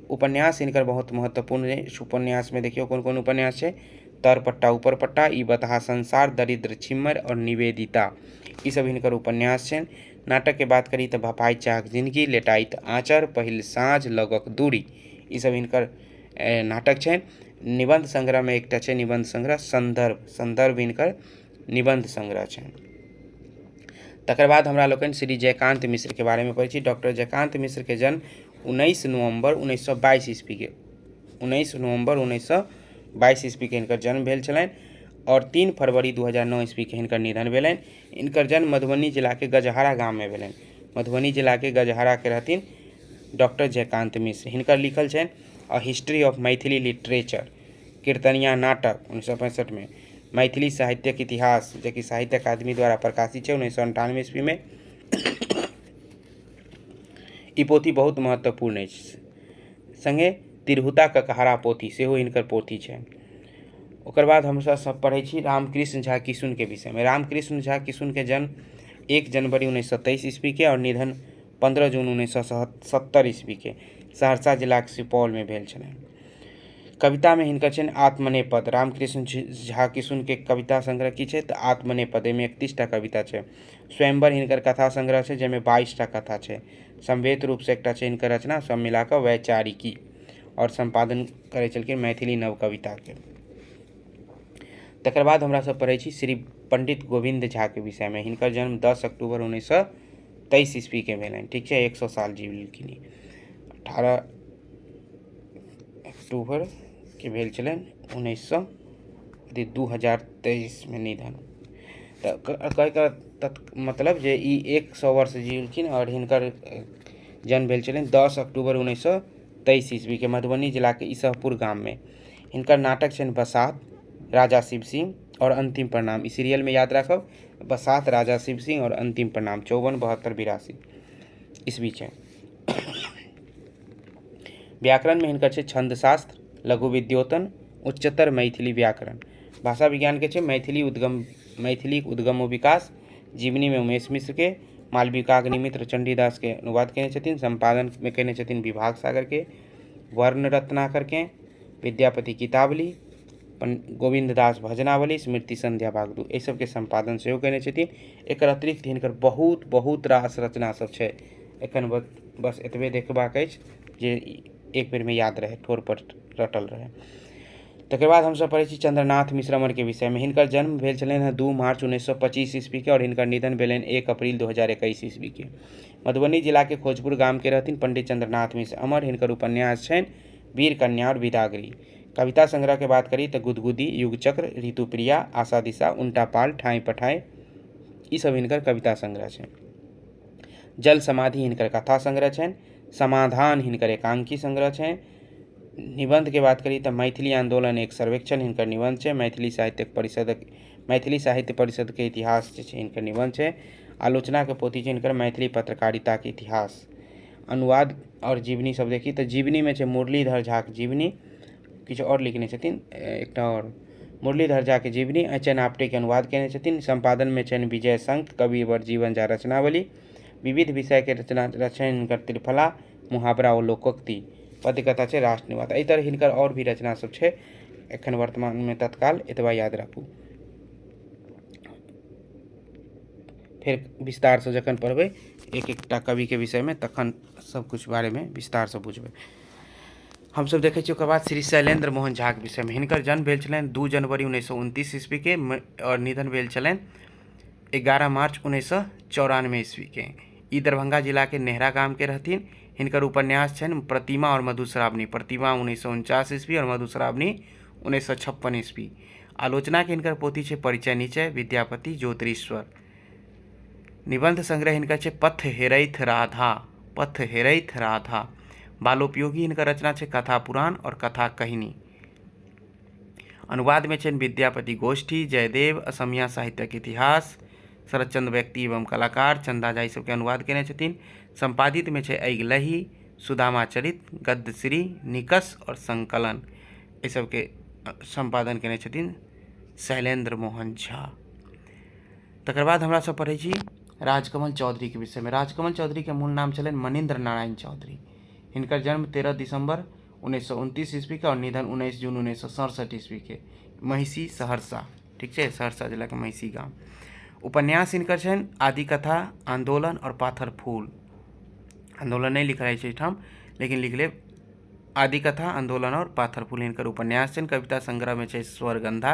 उपन्यास हिनकर बहुत महत्वपूर्ण अछि। उपन्यासमे देखियौ कोन कोन उपन्यास छै, तर पट्टा ऊपर पट्टा, ई बतहा संसार, दरिद्र छिम्मर आओर निवेदिता, ई सब हिनकर उपन्यास छनि। नाटकके बात करी तऽ भफाइत चाहक जिनगी, लेटाइत आँचर, पहिल साँझ, लगक दूरी, ई सब हिनकर नाटक छनि। निबन्ध संग्रहमे एकटा छै निबन्ध संग्रह सन्दर्भ। सन्दर्भ हिनकर निबन्ध संग्रह छनि। तकर बाद हमरा लोकनि श्री जयकान्त मिश्रके बारेमे पढ़ै छी। डॉक्टर जयकान्त मिश्रके जन्म 19 नवम्बर 1922 ईस्वीके 19 नवम्बर 1922 ईस्वीके हिनकर जन्म भेल छलनि आओर 3 फरवरी 2009 ईस्वीके हिनकर निधन भेलनि। हिनकर जन्म मधुबनी जिलाके गजहरा गाममे भेलनि। मधुबनी जिलाके गजहराके रहथिन डॉक्टर जयकान्त मिश्र। हिनकर लिखल छनि a history of Maithili literature, Kirtaniya नाटक 1965मे, मैथिली साहित्यक इतिहास जेकि साहित्य अकादमी द्वारा प्रकाशित छै 1998 ईस्वीमे। ई पोथी बहुत महत्वपूर्ण अछि। सङ्गे तिरहुता ककहरा पोथी सेहो हिनकर पोथी छनि। ओकर बाद हमसभ सब पढ़ै छी रामकृष्ण झा किशुनके विषयमे। रामकृष्ण झा किशुनके जन्म 1 जनवरी 1923 ईस्वीके आओर निधन 15 जून 1970 ईस्वीके सहरसा जिलाके सुपौलमे भेल छलनि। कवितामे हिनकर छनि आत्मनेपद। रामकृष्ण झा किशुनके कविता संग्रह की छै तऽ आत्मनेपद, एहिमे 31टा कविता छै। स्वयंवर हिनकर कथा संग्रह छै जाहिमे 22टा कथा छै। समवेत रूपसँ एकटा छै हिनकर रचना, सब मिला कऽ वैचारिकी, आओर सम्पादन करै छलखिन मैथिली नव कविताके। तकर बाद हमरा सब पढ़ै छी श्री पंडित गोविन्द झाके विषयमे। हिनकर जन्म 10 अक्टूबर 1923 ईस्वीके भेलनि, ठीक छै, 100 साल जीवलखिन। 18 अक्टूबरके भेल छलनि 2023मे निधन। तऽ कहैके मतलब जे ई 100 वर्ष जीलखिन आओर हिनकर जन्म भेल छलनि 10 अक्टूबर 1923 ईस्वीके मधुबनी जिलाके इसहपुर गाममे। हिनकर नाटक छनि बसात, राजा शिव सिंह आओर अन्तिम प्रणाम। ई सीरियलमे याद राखब, बसात, राजा शिव सिंह आओर अन्तिम प्रणाम, 54 72 82 ईस्वी छै। व्याकरणमे हिनकर छै छन्दशास्त्र, लघु विद्योतन, उच्चतर मैथिली व्याकरण। भाषा विज्ञानके छै मैथिली उद्गम, मैथिली उद्गम ओ विकास। जीवनीमे उमेश मिश्रके, मालविकाग्निमित्र चण्डीदासके अनुवाद कयने छथिन। सम्पादनमे कयने छथिन विभाग सागरके, वर्ण रत्नाकरके, विद्यापति गीतावली, गोविन्द दास भजनावली, स्मृति सन्ध्या भाग 2, एहि सबके सम्पादन सेहो कयने छथिन। एकर अतिरिक्त हिनकर बहुत बहुत रास रचना सब छै। एखन बस एतबे देखबाक अछि जे एक बेरमे याद रहै, ठोर पर रटल रहै। तकर बाद हमसभ पढ़ै छी चंद्रनाथ मिश्र अमरके विषयमे। हिनकर जन्म भेल छलनि हेँ 2 मार्च 1925 ईस्वीके आओर हिनकर निधन भेलनि 1 अप्रैल 2021 ईस्वीके। मधुबनी जिलाके खोजपुर गामके रहथिन पंडित चंद्रनाथ मिश्र अमर। हिनकर उपन्यास छनि वीर कन्या आओर विदागरी। कविता संग्रहके बात करी तऽ गुदगुदी, युगचक्र, ऋतुप्रिया, आशा दिशा, उनटा पाल, ठाँइ पठाँइ, ई सब हिनकर कविता संग्रह छनि। जल समाधि हिनकर कथा संग्रह छनि। समाधान हिनकर एकांकी संग्रह छनि। निबन्धके बात करी तऽ मैथिली आन्दोलन एक सर्वेक्षण हिनकर निबन्ध छै। मैथिली साहित्य परिषदक मैथिली साहित्य परिषदके इतिहास जे छै हिनकर निबन्ध छै। आलोचनाके पोथी छै हिनकर मैथिली पत्रकारिताके इतिहास। अनुवाद आओर जीवनी सब देखी तऽ जीवनीमे छै मुरलीधर झाके जीवनी, किछु आओर लिखने छथिन, एकटा आओर मुरलीधर झाके जीवनी एच एन आप्टेके अनुवाद कयने छथिन। सम्पादनमे छनि विजय शंख, कविवर जीवन झा रचनावली। विविध विषयके रचना रचना हिनकर त्रिफला, मुहावरा ओ लोकोक्ति, पद्यकथा छै राष्ट्रनिवाद। एहि तरह हिनकर आओर भी रचना सब छै। एखन वर्तमानमे तत्काल एतबा याद राखू, फेर विस्तारसँ जखन पढ़बै एक एकटा कविके विषयमे तखन सब किछु बारेमे विस्तारसँ बुझबै। हमसभ देखै छी ओकर बाद श्री शैलेन्द्र मोहन झाके विषयमे। हिनकर जन्म भेल छलनि 2 जनवरी 1929 ईस्वीके आओर निधन भेल छलनि 11 मार्च 1994 ईस्वीके। ई दरभंगा जिलाके नेहरा गामके रहथिन। हिनकर उपन्यास छनि प्रतिमा आओर मधुश्रावणी। प्रतिमा 1949 ईस्वी आओर मधुश्रावणी 1956 ईस्वी। आलोचनाके हिनकर पोथी छै परिचय निचय, विद्यापति, ज्योतिरीश्वर। निबंध संग्रह हिनकर छै पथ हेरैथ राधा, पथ हेरैथ राधा। बालोपयोगी हिनकर रचना छै कथा पुराण आओर कथा कहिनी। अनुवादमे छनि विद्यापति गोष्ठी, जयदेव, असमिया साहित्यक इतिहास, शरदचंद्र व्यक्ति एवं कलाकार, चंदा झा, ई सबके अनुवाद केने छथिन। सम्पादितमे छै अगिलही, सुदामा चरित, गद्यश्री, निकष आओर संकलन, एहि सबके सम्पादन केने छथिन शैलेन्द्र मोहन झा। तकर बाद हमरा सब पढ़ै छी राजकमल चौधरीके विषयमे। राजकमल चौधरीके मूल नाम छलनि मणीन्द्र नारायण चौधरी। हिनकर जन्म 13 दिसम्बर 1929 ईस्वीके आओर निधन 19 जून 1967 ईस्वीके, महिषी, सहरसा, ठीक छै, सहरसा जिलाके महिषी गाम। उपन्यास हिनकर छनि आदिकथा, आन्दोलन आओर पाथर फूल। आन्दोलन नहि लिखल अछि एहिठाम, लेकिन लिख लेब आदिकथा, आन्दोलन आओर पाथर फूल हिनकर उपन्यास छनि। कविता संग्रहमे छै स्वरगंधा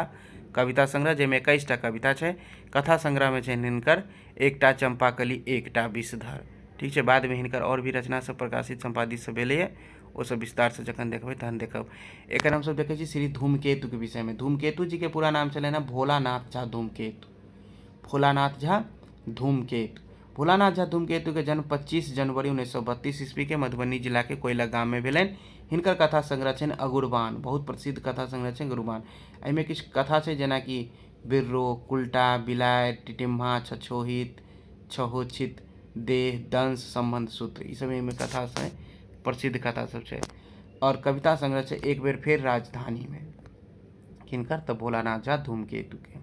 कविता संग्रह, जाहिमे 21टा कविता छै। कथा संग्रहमे छनि हिनकर एकटा चंपाकली एकटा विषधर। ठीक छै, बादमे हिनकर आओर भी रचना सब प्रकाशित सम्पादित सब भेलैए, ओ सब विस्तारसँ जखन देखबै तहन देखब। एकर हमसब देखै छी श्री धूमकेतुके विषयमे। धूमकेतु जीके पूरा नाम छलनि हेँ भोलानाथ झा धूमकेतु। भोलानाथ झा धूमकेतु। भोलानाथ झा धूमकेतुके जन्म 25 जनवरी 1932 ईस्वीके मधुबनी जिलाके कोयला गाममे भेलनि। हिनकर कथा संग्रह छनि अगुरबान, बहुत प्रसिद्ध कथा संग्रह छै अगुरबान। एहिमे किछु कथा छै जेनाकि बिर्रो, कुलटा, बिलाड़ि, टिटिम्हा, छछोहित, छहोछित, देह, दंश, सम्बन्ध सूत्र, ई सब एहिमे कथा छै, प्रसिद्ध कथा सब छै। आओर कविता संग्रह छै एक बेर फेर राजधानीमे, किनकर तऽ भोलानाथ झा धूमकेतुके।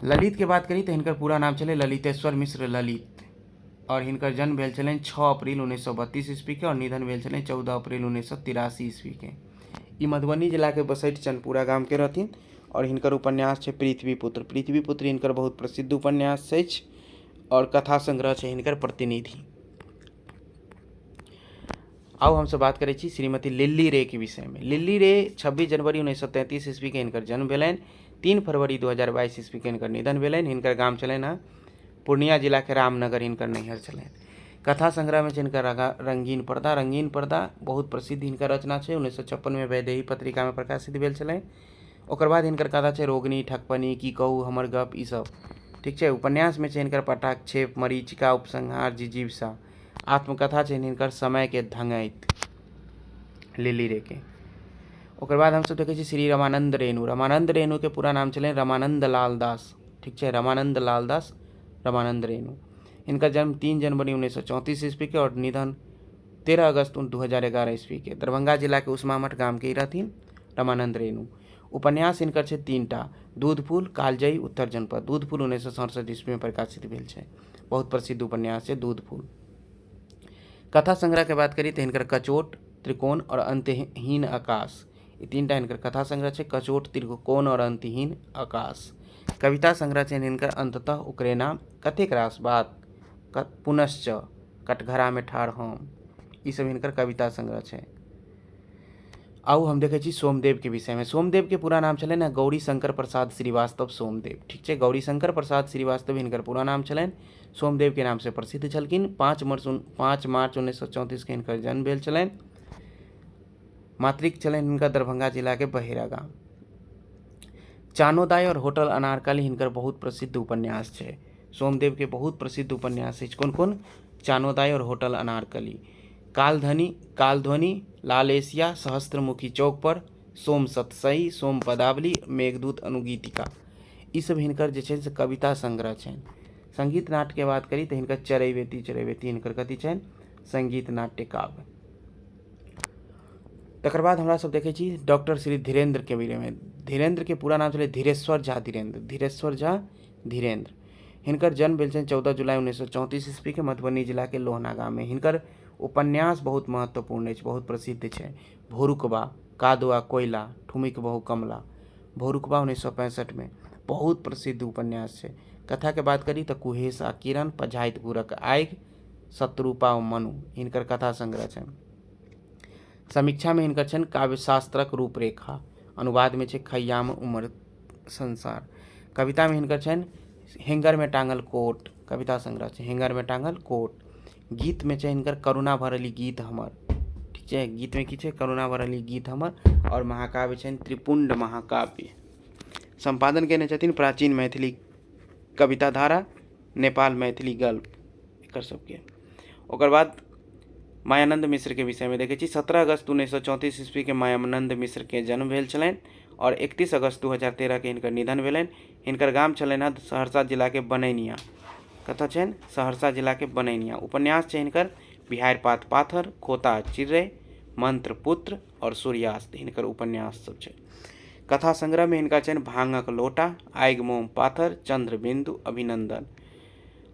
ललितके बात करी तऽ हिनकर पूरा नाम छलै ललितेश्वर मिश्र ललित आओर हिनकर जन्म भेल छलनि 6 अप्रैल 1932 ईस्वीके आओर निधन भेल छलनि 14 अप्रैल 1983 ईस्वीके। ई मधुबनी जिलाके बसैठ चनपुरा गामके रहथिन आओर हिनकर उपन्यास छै पृथ्वीपुत्र। पृथ्वीपुत्र हिनकर बहुत प्रसिद्ध उपन्यास अछि आओर कथा संग्रह छै हिनकर प्रतिनिधि। आउ हमसब बात करै छी श्रीमती लिल्ली रे के विषयमे। लिल्ली रे 26 जनवरी 1933 ईस्वीके हिनकर जन्म भेलनि। 3 फरवरी 2022 ईस्वीके हिनकर निधन भेलनि। हिनकर गाम छलनि हँ पूर्णिया जिलाके रामनगर, हिनकर नैहर छलनि। कथा संग्रहमे छै हिनकर रंगीन पर्दा। रंगीन पर्दा बहुत प्रसिद्ध हिनकर रचना छै, 1956मे वैदेही पत्रिकामे प्रकाशित भेल छलनि। ओकर बाद हिनकर कथा छै रोगनी, ठकपनी, की कहू हमर गप, ई सब। ठीक छै। उपन्यासमे छै हिनकर पटाक्षेप, मरीचिका, उपसंहार, जिजीविषा। आत्मकथा छनि हिनकर समयके धंगैत लिली रेके। ओकर बाद हमसब देखै छी श्री रमानन्द रेणु। रमानन्द रेणुके पूरा नाम छलनि रमानन्द लाल दास। ठीक छै, रमानन्द लाल दास, रमानन्द रेणु। हिनकर जन्म 3 जनवरी 1934 ईस्वीके आओर निधन 13 अगस्त 2011 ईस्वीके। दरभंगा जिलाके उस्मामठ गामके ई रहथिन रमानन्द रेणु। उपन्यास हिनकर छै 3टा, दूध फूल, कालजयी, उत्तर जनपद। दूध फूल 1967 ईस्वीमे प्रकाशित भेल छै, बहुत प्रसिद्ध उपन्यास छै दूध फूल। कथा संग्रहके बात करी तऽ हिनकर कचोट, त्रिकोण आओर अंतहीन आकाश, ई 3टा हिनकर कथा संग्रह छै, कचोट, त्रिकोण आओर अंतहीन आकाश। कविता संग्रह छनि हिनकर अंततः ओकरे नाम, कतेक रास बात, पुनश्च, कटघरामे ठाढ़ हम, ई सब हिनकर कविता संग्रह छै। आउ हम देखै छी सोमदेवके विषयमे। सोमदेवके पूरा नाम छलनि हँ गौरी शंकर प्रसाद श्रीवास्तव सोमदेव। ठीक छै, गौरी शंकर प्रसाद श्रीवास्तव हिनकर पूरा नाम छलनि। सोमदेवके नामसँ प्रसिद्ध छलखिन। 5 मार्च 1934के हिनकर जन्म भेल छलनि। मातृक छलनि हिनकर दरभंगा जिलाके बहेरा गाम। चानोदाय और होटल अनारकली हिनकर बहुत प्रसिद्ध उपन्यास छै। सोमदेवके बहुत प्रसिद्ध उपन्यास अछि कोन कोन? चानोदाय और होटल अनारकली, कालधनी, कालध्वनि, लाल एशिया, सहस्त्रमुखी चौक पर, सोम सतसई, सोम पदावली, मेघदूत अनुगीतिका, ई सब हिनकर जे छै से कविता संग्रह छनि। संगीत नाट्यके बात करी तऽ हिनकर चरैवेति, चरैवेति हिनकर कथी छनि? संगीत नाट्य काव्य। तकर बाद हमरा सब देखै छी डॉक्टर श्री धीरेन्द्रके बारेमे। धीरेन्द्रके पूरा नाम छलै धीरेश्वर झा धीरेन्द्र, धीरेश्वर झा धीरेन्द्र। हिनकर जन्म भेल छनि 14 जुलाई 1934 ईस्वीके मधुबनी जिलाके लोहना गाममे। हिनकर उपन्यास बहुत महत्वपूर्ण अछि, बहुत प्रसिद्ध छै। भोरुकबा, कादो आ कोयला, ठुमुकि बहु कमला। भोरुकबा 1965मे बहुत प्रसिद्ध उपन्यास छै। कथाके बात करी तऽ कुहेस आ किरण, पझाइत गुड़क आगि, शत्रुपा ओ मनु हिनकर कथा संग्रह छनि। समीक्षामे हिनकर छनि काव्यशास्त्रक रूपरेखा, अनुवादमे छै खैयाम उमर संसार। कवितामे हिनकर छनि हेंगरमे टाँगल कोट, कविता संग्रह छै हेंगरमे टाँगल कोट। गीतमे छै हिनकर करुणा भरल ई गीत हमर। ठीक छै, गीतमे की छै? करुणा भरल ई गीत हमर। आओर महाकाव्य छनि त्रिपुण्ड महाकाव्य। सम्पादन केने छथिन प्राचीन मैथिली कविता धारा, नेपाल मैथिली गल्प, एकर सबके। ओकर बाद मायानन्द मिश्रके विषयमे देखै छी। 17 अगस्त 1934 ईस्वीके मायानन्द मिश्रके जन्म भेल छलनि आओर 31 अगस्त 2013के हिनकर निधन भेलनि। हिनकर गाम छलनि हँ सहरसा जिलाके बनैनिया। कतऽ छनि? सहरसा जिलाके बनैनिया। उपन्यास छै हिनकर बिहाड़ि पात पाथर, खोता चिड़ै, मंत्रपुत्र आओर सूर्यास्त हिनकर उपन्यास सब छै। कथा संग्रहमे हिनका छनि भांगक लोटा, आगि मोम पाथर, चंद्रबिंदु, अभिनंदन।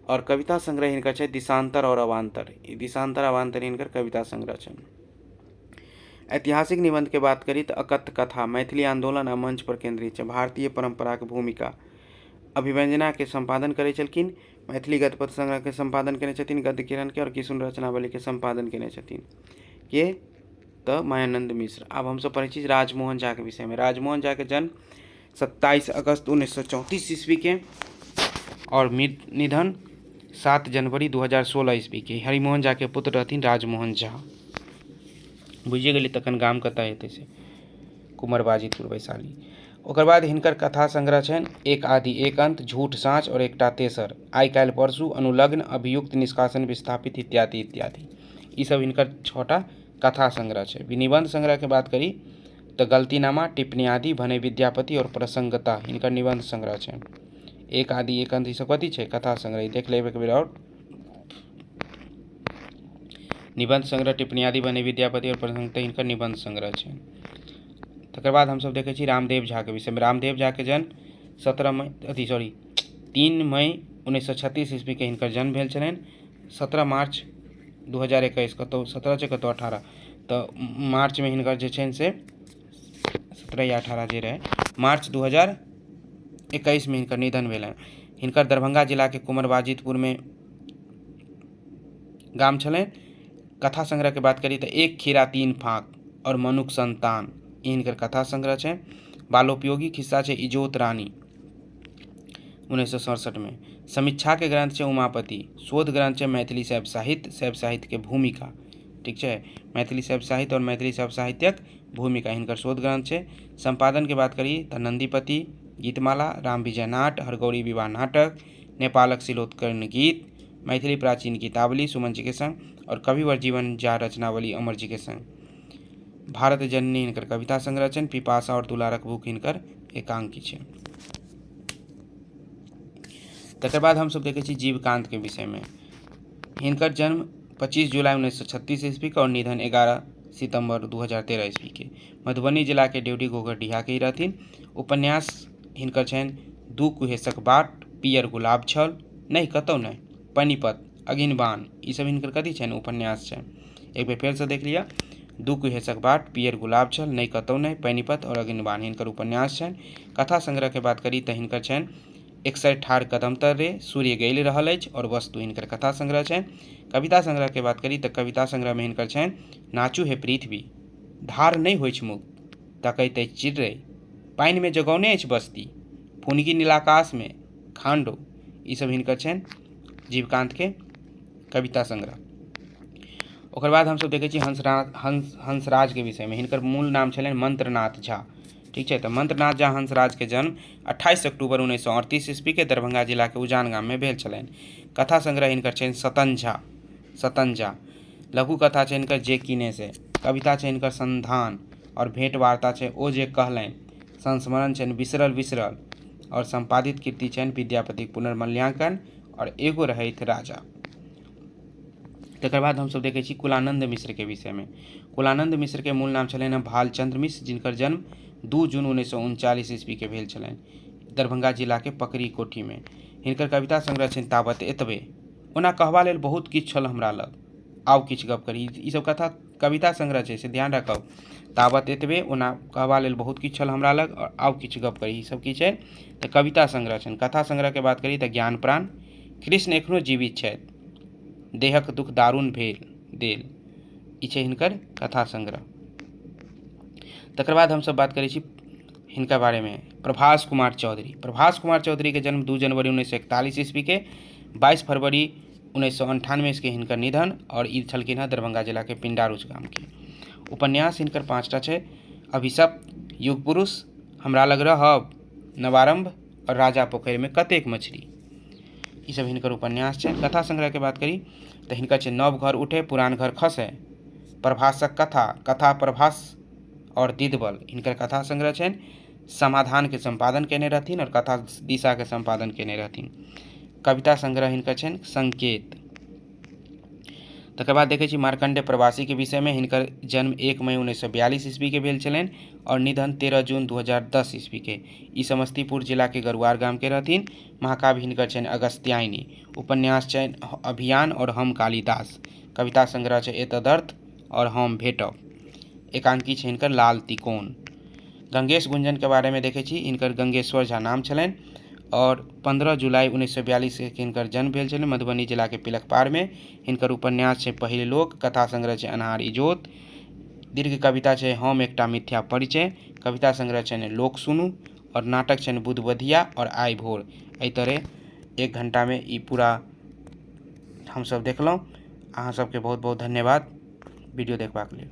आओर कविता संग्रह हिनकर छै दिशांतर आओर अवान्तर। ई दिशांतर अवान्तर हिनकर कविता संग्रह छनि। ऐतिहासिक निबंधके बात करी तऽ अकथ्य कथा मैथिली आंदोलन आ मंच पर केंद्रित छै। भारतीय परंपराके भूमिका अभिव्यंजनाके सम्पादन करै छलखिन। मैथिली गद्यपत्र संग्रहके सम्पादन केने छथिन गद्य किरणके, आओर किशुन रचनावलीके सम्पादन केने छथिन के तऽ मायानन्द मिश्र। आब हमसभ पढ़ै छी राजमोहन झाके विषयमे। राजमोहन झाके जन्म 27 अगस्त 1934 ईस्वीके आओर निधन 7 जनवरी 2016 ईस्वीके। हरिमोहन झाके पुत्र रहथिन राजमोहन झा। बुझिए गेलियै तखन गाम कतऽ हेतै से, कुमर बाजितपुर वैशाली। ओकर बाद हिनकर कथा संग्रह छनि एक आदि एक अंत, झूठ साँच आओर एकटा तेसर, आइ काल्हि परसू, अनुलग्न, अभियुक्त, निष्कासन, विस्थापित इत्यादि इत्यादि। ई सब हिनकर 6टा कथा संग्रह छै। निबंध संग्रहके बात करी तऽ गलतीनामा, टिप्पणी आदि, भने विद्यापति आओर प्रसंगता हिनकर निबंध संग्रह छनि। एक आदि एक अंत ई सब कथी छै? कथा संग्रह। देख लेब एक बेर। आओर निबंध संग्रह टिप्पणी आदि, भने विद्यापति आओर प्रसंगता हिनकर निबंध संग्रह छनि। तकर बाद हमसब देखै छी रामदेव झाके विषयमे। रामदेव झाके जन्म 17 मई अथी सॉरी 3 मई 1936 ईस्वीके हिनकर जन्म भेल छलनि। 17 मार्च 2021, कतहु 17 छै कतहु 18, तऽ मार्चमे हिनकर जे छनि से 17 या 18 जे रहै, मार्च 2021मे हिनकर निधन भेलनि। हिनकर दरभंगा जिलाके कुमर बाजितपुरमे गाम छलनि। कथा संग्रहके बात करी तऽ एक खीरा तीन फाँक आओर मनुख संतान ई हिनकर कथा संग्रह छनि। बालोपयोगी खिस्सा छै इजोत रानी 1967मे। समीक्षाके ग्रंथ छै उमापति। शोध ग्रंथ छै मैथिली शैव साहित्य, शैव साहित्यके भूमिका। ठीक छै, मैथिली शैव साहित्य आओर मैथिली शैव साहित्यक भूमिका हिनकर शोध ग्रंथ छै। सम्पादनके बात करी तऽ नन्दीपति, गीतमाला, राम विजय नाट, हरगौरी विवाह नाटक, नेपालक शिलोत्कर्ण गीत, मैथिली प्राचीन गीतावली सुमन जी के संग आओर कविवर जीवन जा रचनावली अमर जी के संग। भारत जननी हिनकर कविता संग्रह छनि। पिपासा आओर दुलारक भूख हिनकर एकांकी छै। तकर बाद हमसब देखै छी जीवकान्तके विषयमे। हिनकर जन्म 25 जुलाई 1936 ईस्वीके आओर निधन 11 सितम्बर 2013 ईस्वीके। मधुबनी जिलाके ड्योढ़ी घोघरडीहाके ही रहथिन। उपन्यास हिनकर छनि दू कुहेसक बाट, पियर गुलाब छल, नहि कतहु नहि, पनिपत, अगिनबान, ई सब हिनकर कथी छनि? उपन्यास छनि। एक बेर फेरसँ देख लिअ, दू कुहेसक बाट, पियर गुलाब छल, नहि कतहु नहि, पनिपत आओर अगिनबान हिनकर उपन्यास छनि। कथा संग्रहके बात करी तऽ हिनकर छनि एकसर ठाढ़ कदम तर रे, सूर्य गलि रहल अछि आओर वस्तु हिनकर कथा संग्रह छनि। कविता संग्रहके बात करी तऽ कविता संग्रहमे हिनकर छनि नाचू हे पृथ्वी, धार नहि होइछ मुक्त, तकैत अछि चिड़ै, पानिमे जगौने अछि बस्ती, फुनगी नीलाकाशमे, खांडो, ई सब हिनकर छनि जीवकान्तके कविता संग्रह। ओकर बाद हमसब देखै छी हंसराजके विषयमे। हिनकर मूल नाम छलनि मंत्रनाथ झा। ठीक छै, तऽ मंत्रनाथ झा हंसराजके जन्म 28 अक्टूबर 1938 ईस्वीके दरभंगा जिलाके उजान गाममे भेल छलनि। कथा संग्रह हिनकर छनि सतंझा, सतंझा। लघु कथा छै हिनकर जे किने से, कविता छै हिनकर संधान आओर भेंट वार्ता छै ओ जे कहलनि, संस्मरण छनि बिसरल बिसरल आओर सम्पादित कृति छनि विद्यापतिक पुनर्मूल्यांकन आओर एगो रहथि राजा। तकर बाद हमसब देखै छी कुलानन्द मिश्रके विषयमे। कुलानन्द मिश्रके मूल नाम छलनि हँ भालचन्द्र मिश्र, जिनकर जन्म 2 जून 1939 ईस्वीके भेल छलनि दरभंगा जिलाके पकड़ी कोठीमे। हिनकर कविता संग्रह छनि ताबत एतबे, ओना कहबा लेल बहुत किछु छल हमरा लग, आउ किछु गप करी। ई सब कथा कविता संग्रह छै से ध्यान राखब। ताबत एतबे, ओना कहबा लेल बहुत किछु छल हमरा लग आओर आउ किछु गप करी, ई सब की छै तऽ कविता संग्रह छनि। कथा संग्रहके बात करी तऽ ज्ञान प्राण, कृष्ण एखनो जीवित छथि, देहक दुख दारुण भेल देल, ई छै हिनकर कथा संग्रह। तकर बाद हमसब बात करै छी हिनका बारेमे प्रभास कुमार चौधरी। प्रभास कुमार चौधरीके जन्म 2 जनवरी 1941 ईस्वीके, 22 फरवरी 1998 ईस्वीके हिनकर निधन आओर ई छलखिन हँ दरभंगा जिलाके पिंडारूच गामके। उपन्यास हिनकर 5टा छै, अभिशप्त, युग पुरुष, हमरा लग रहब, नवारम्भ आओर राजा पोखरिमे कतेक मछली, ई सब हिनकर उपन्यास छनि। कथा संग्रहके बात करी तऽ हिनकर छै नव घर उठे पुरान घर खसै, प्रभासक कथा, कथा प्रभास आओर दिदबल हिनकर कथा संग्रह छनि। समाधानके सम्पादन कयने रहथिन आओर कथा दिशाके सम्पादन कयने रहथिन। कविता संग्रह हिनकर छनि संकेत। तकर बाद देखै छी मार्कण्डेय प्रवासीके विषयमे। हिनकर जन्म 1 मई 1942 ईस्वीके भेल छलनि आओर निधन 13 जून 2010 ईस्वीके। ई समस्तीपुर जिलाके गरुआर गामके रहथिन। महाकाव्य हिनकर छनि अगस्त्यायनी। उपन्यास छनि अभियान आओर हम कालिदास। कविता संग्रह छै एतदर्थ आओर हम भेटब। एकांकी छै हिनकर लाल तिकोन। गंगेश गुंजनके बारेमे देखै छी, हिनकर गंगेश्वर झा नाम छलनि आओर 15 जुलाई 1942 के हिनकर जन्म भेल छलनि मधुबनी जिलाके पिलखपारमे। हिनकर उपन्यास छै पहिल लोक, कथा संग्रह छै अन्हार इजोत, दीर्घ कविता छै हम एकटा मिथ्या परिचय, कविता संग्रह छनि लोक सुनू आओर नाटक छनि बुधबधिया आओर आइ भोर। एहि तरहे 1 घंटामे ई पूरा हमसभ देखलहुँ। अहाँ सबके बहुत बहुत धन्यवाद वीडियो देखबाक लेल।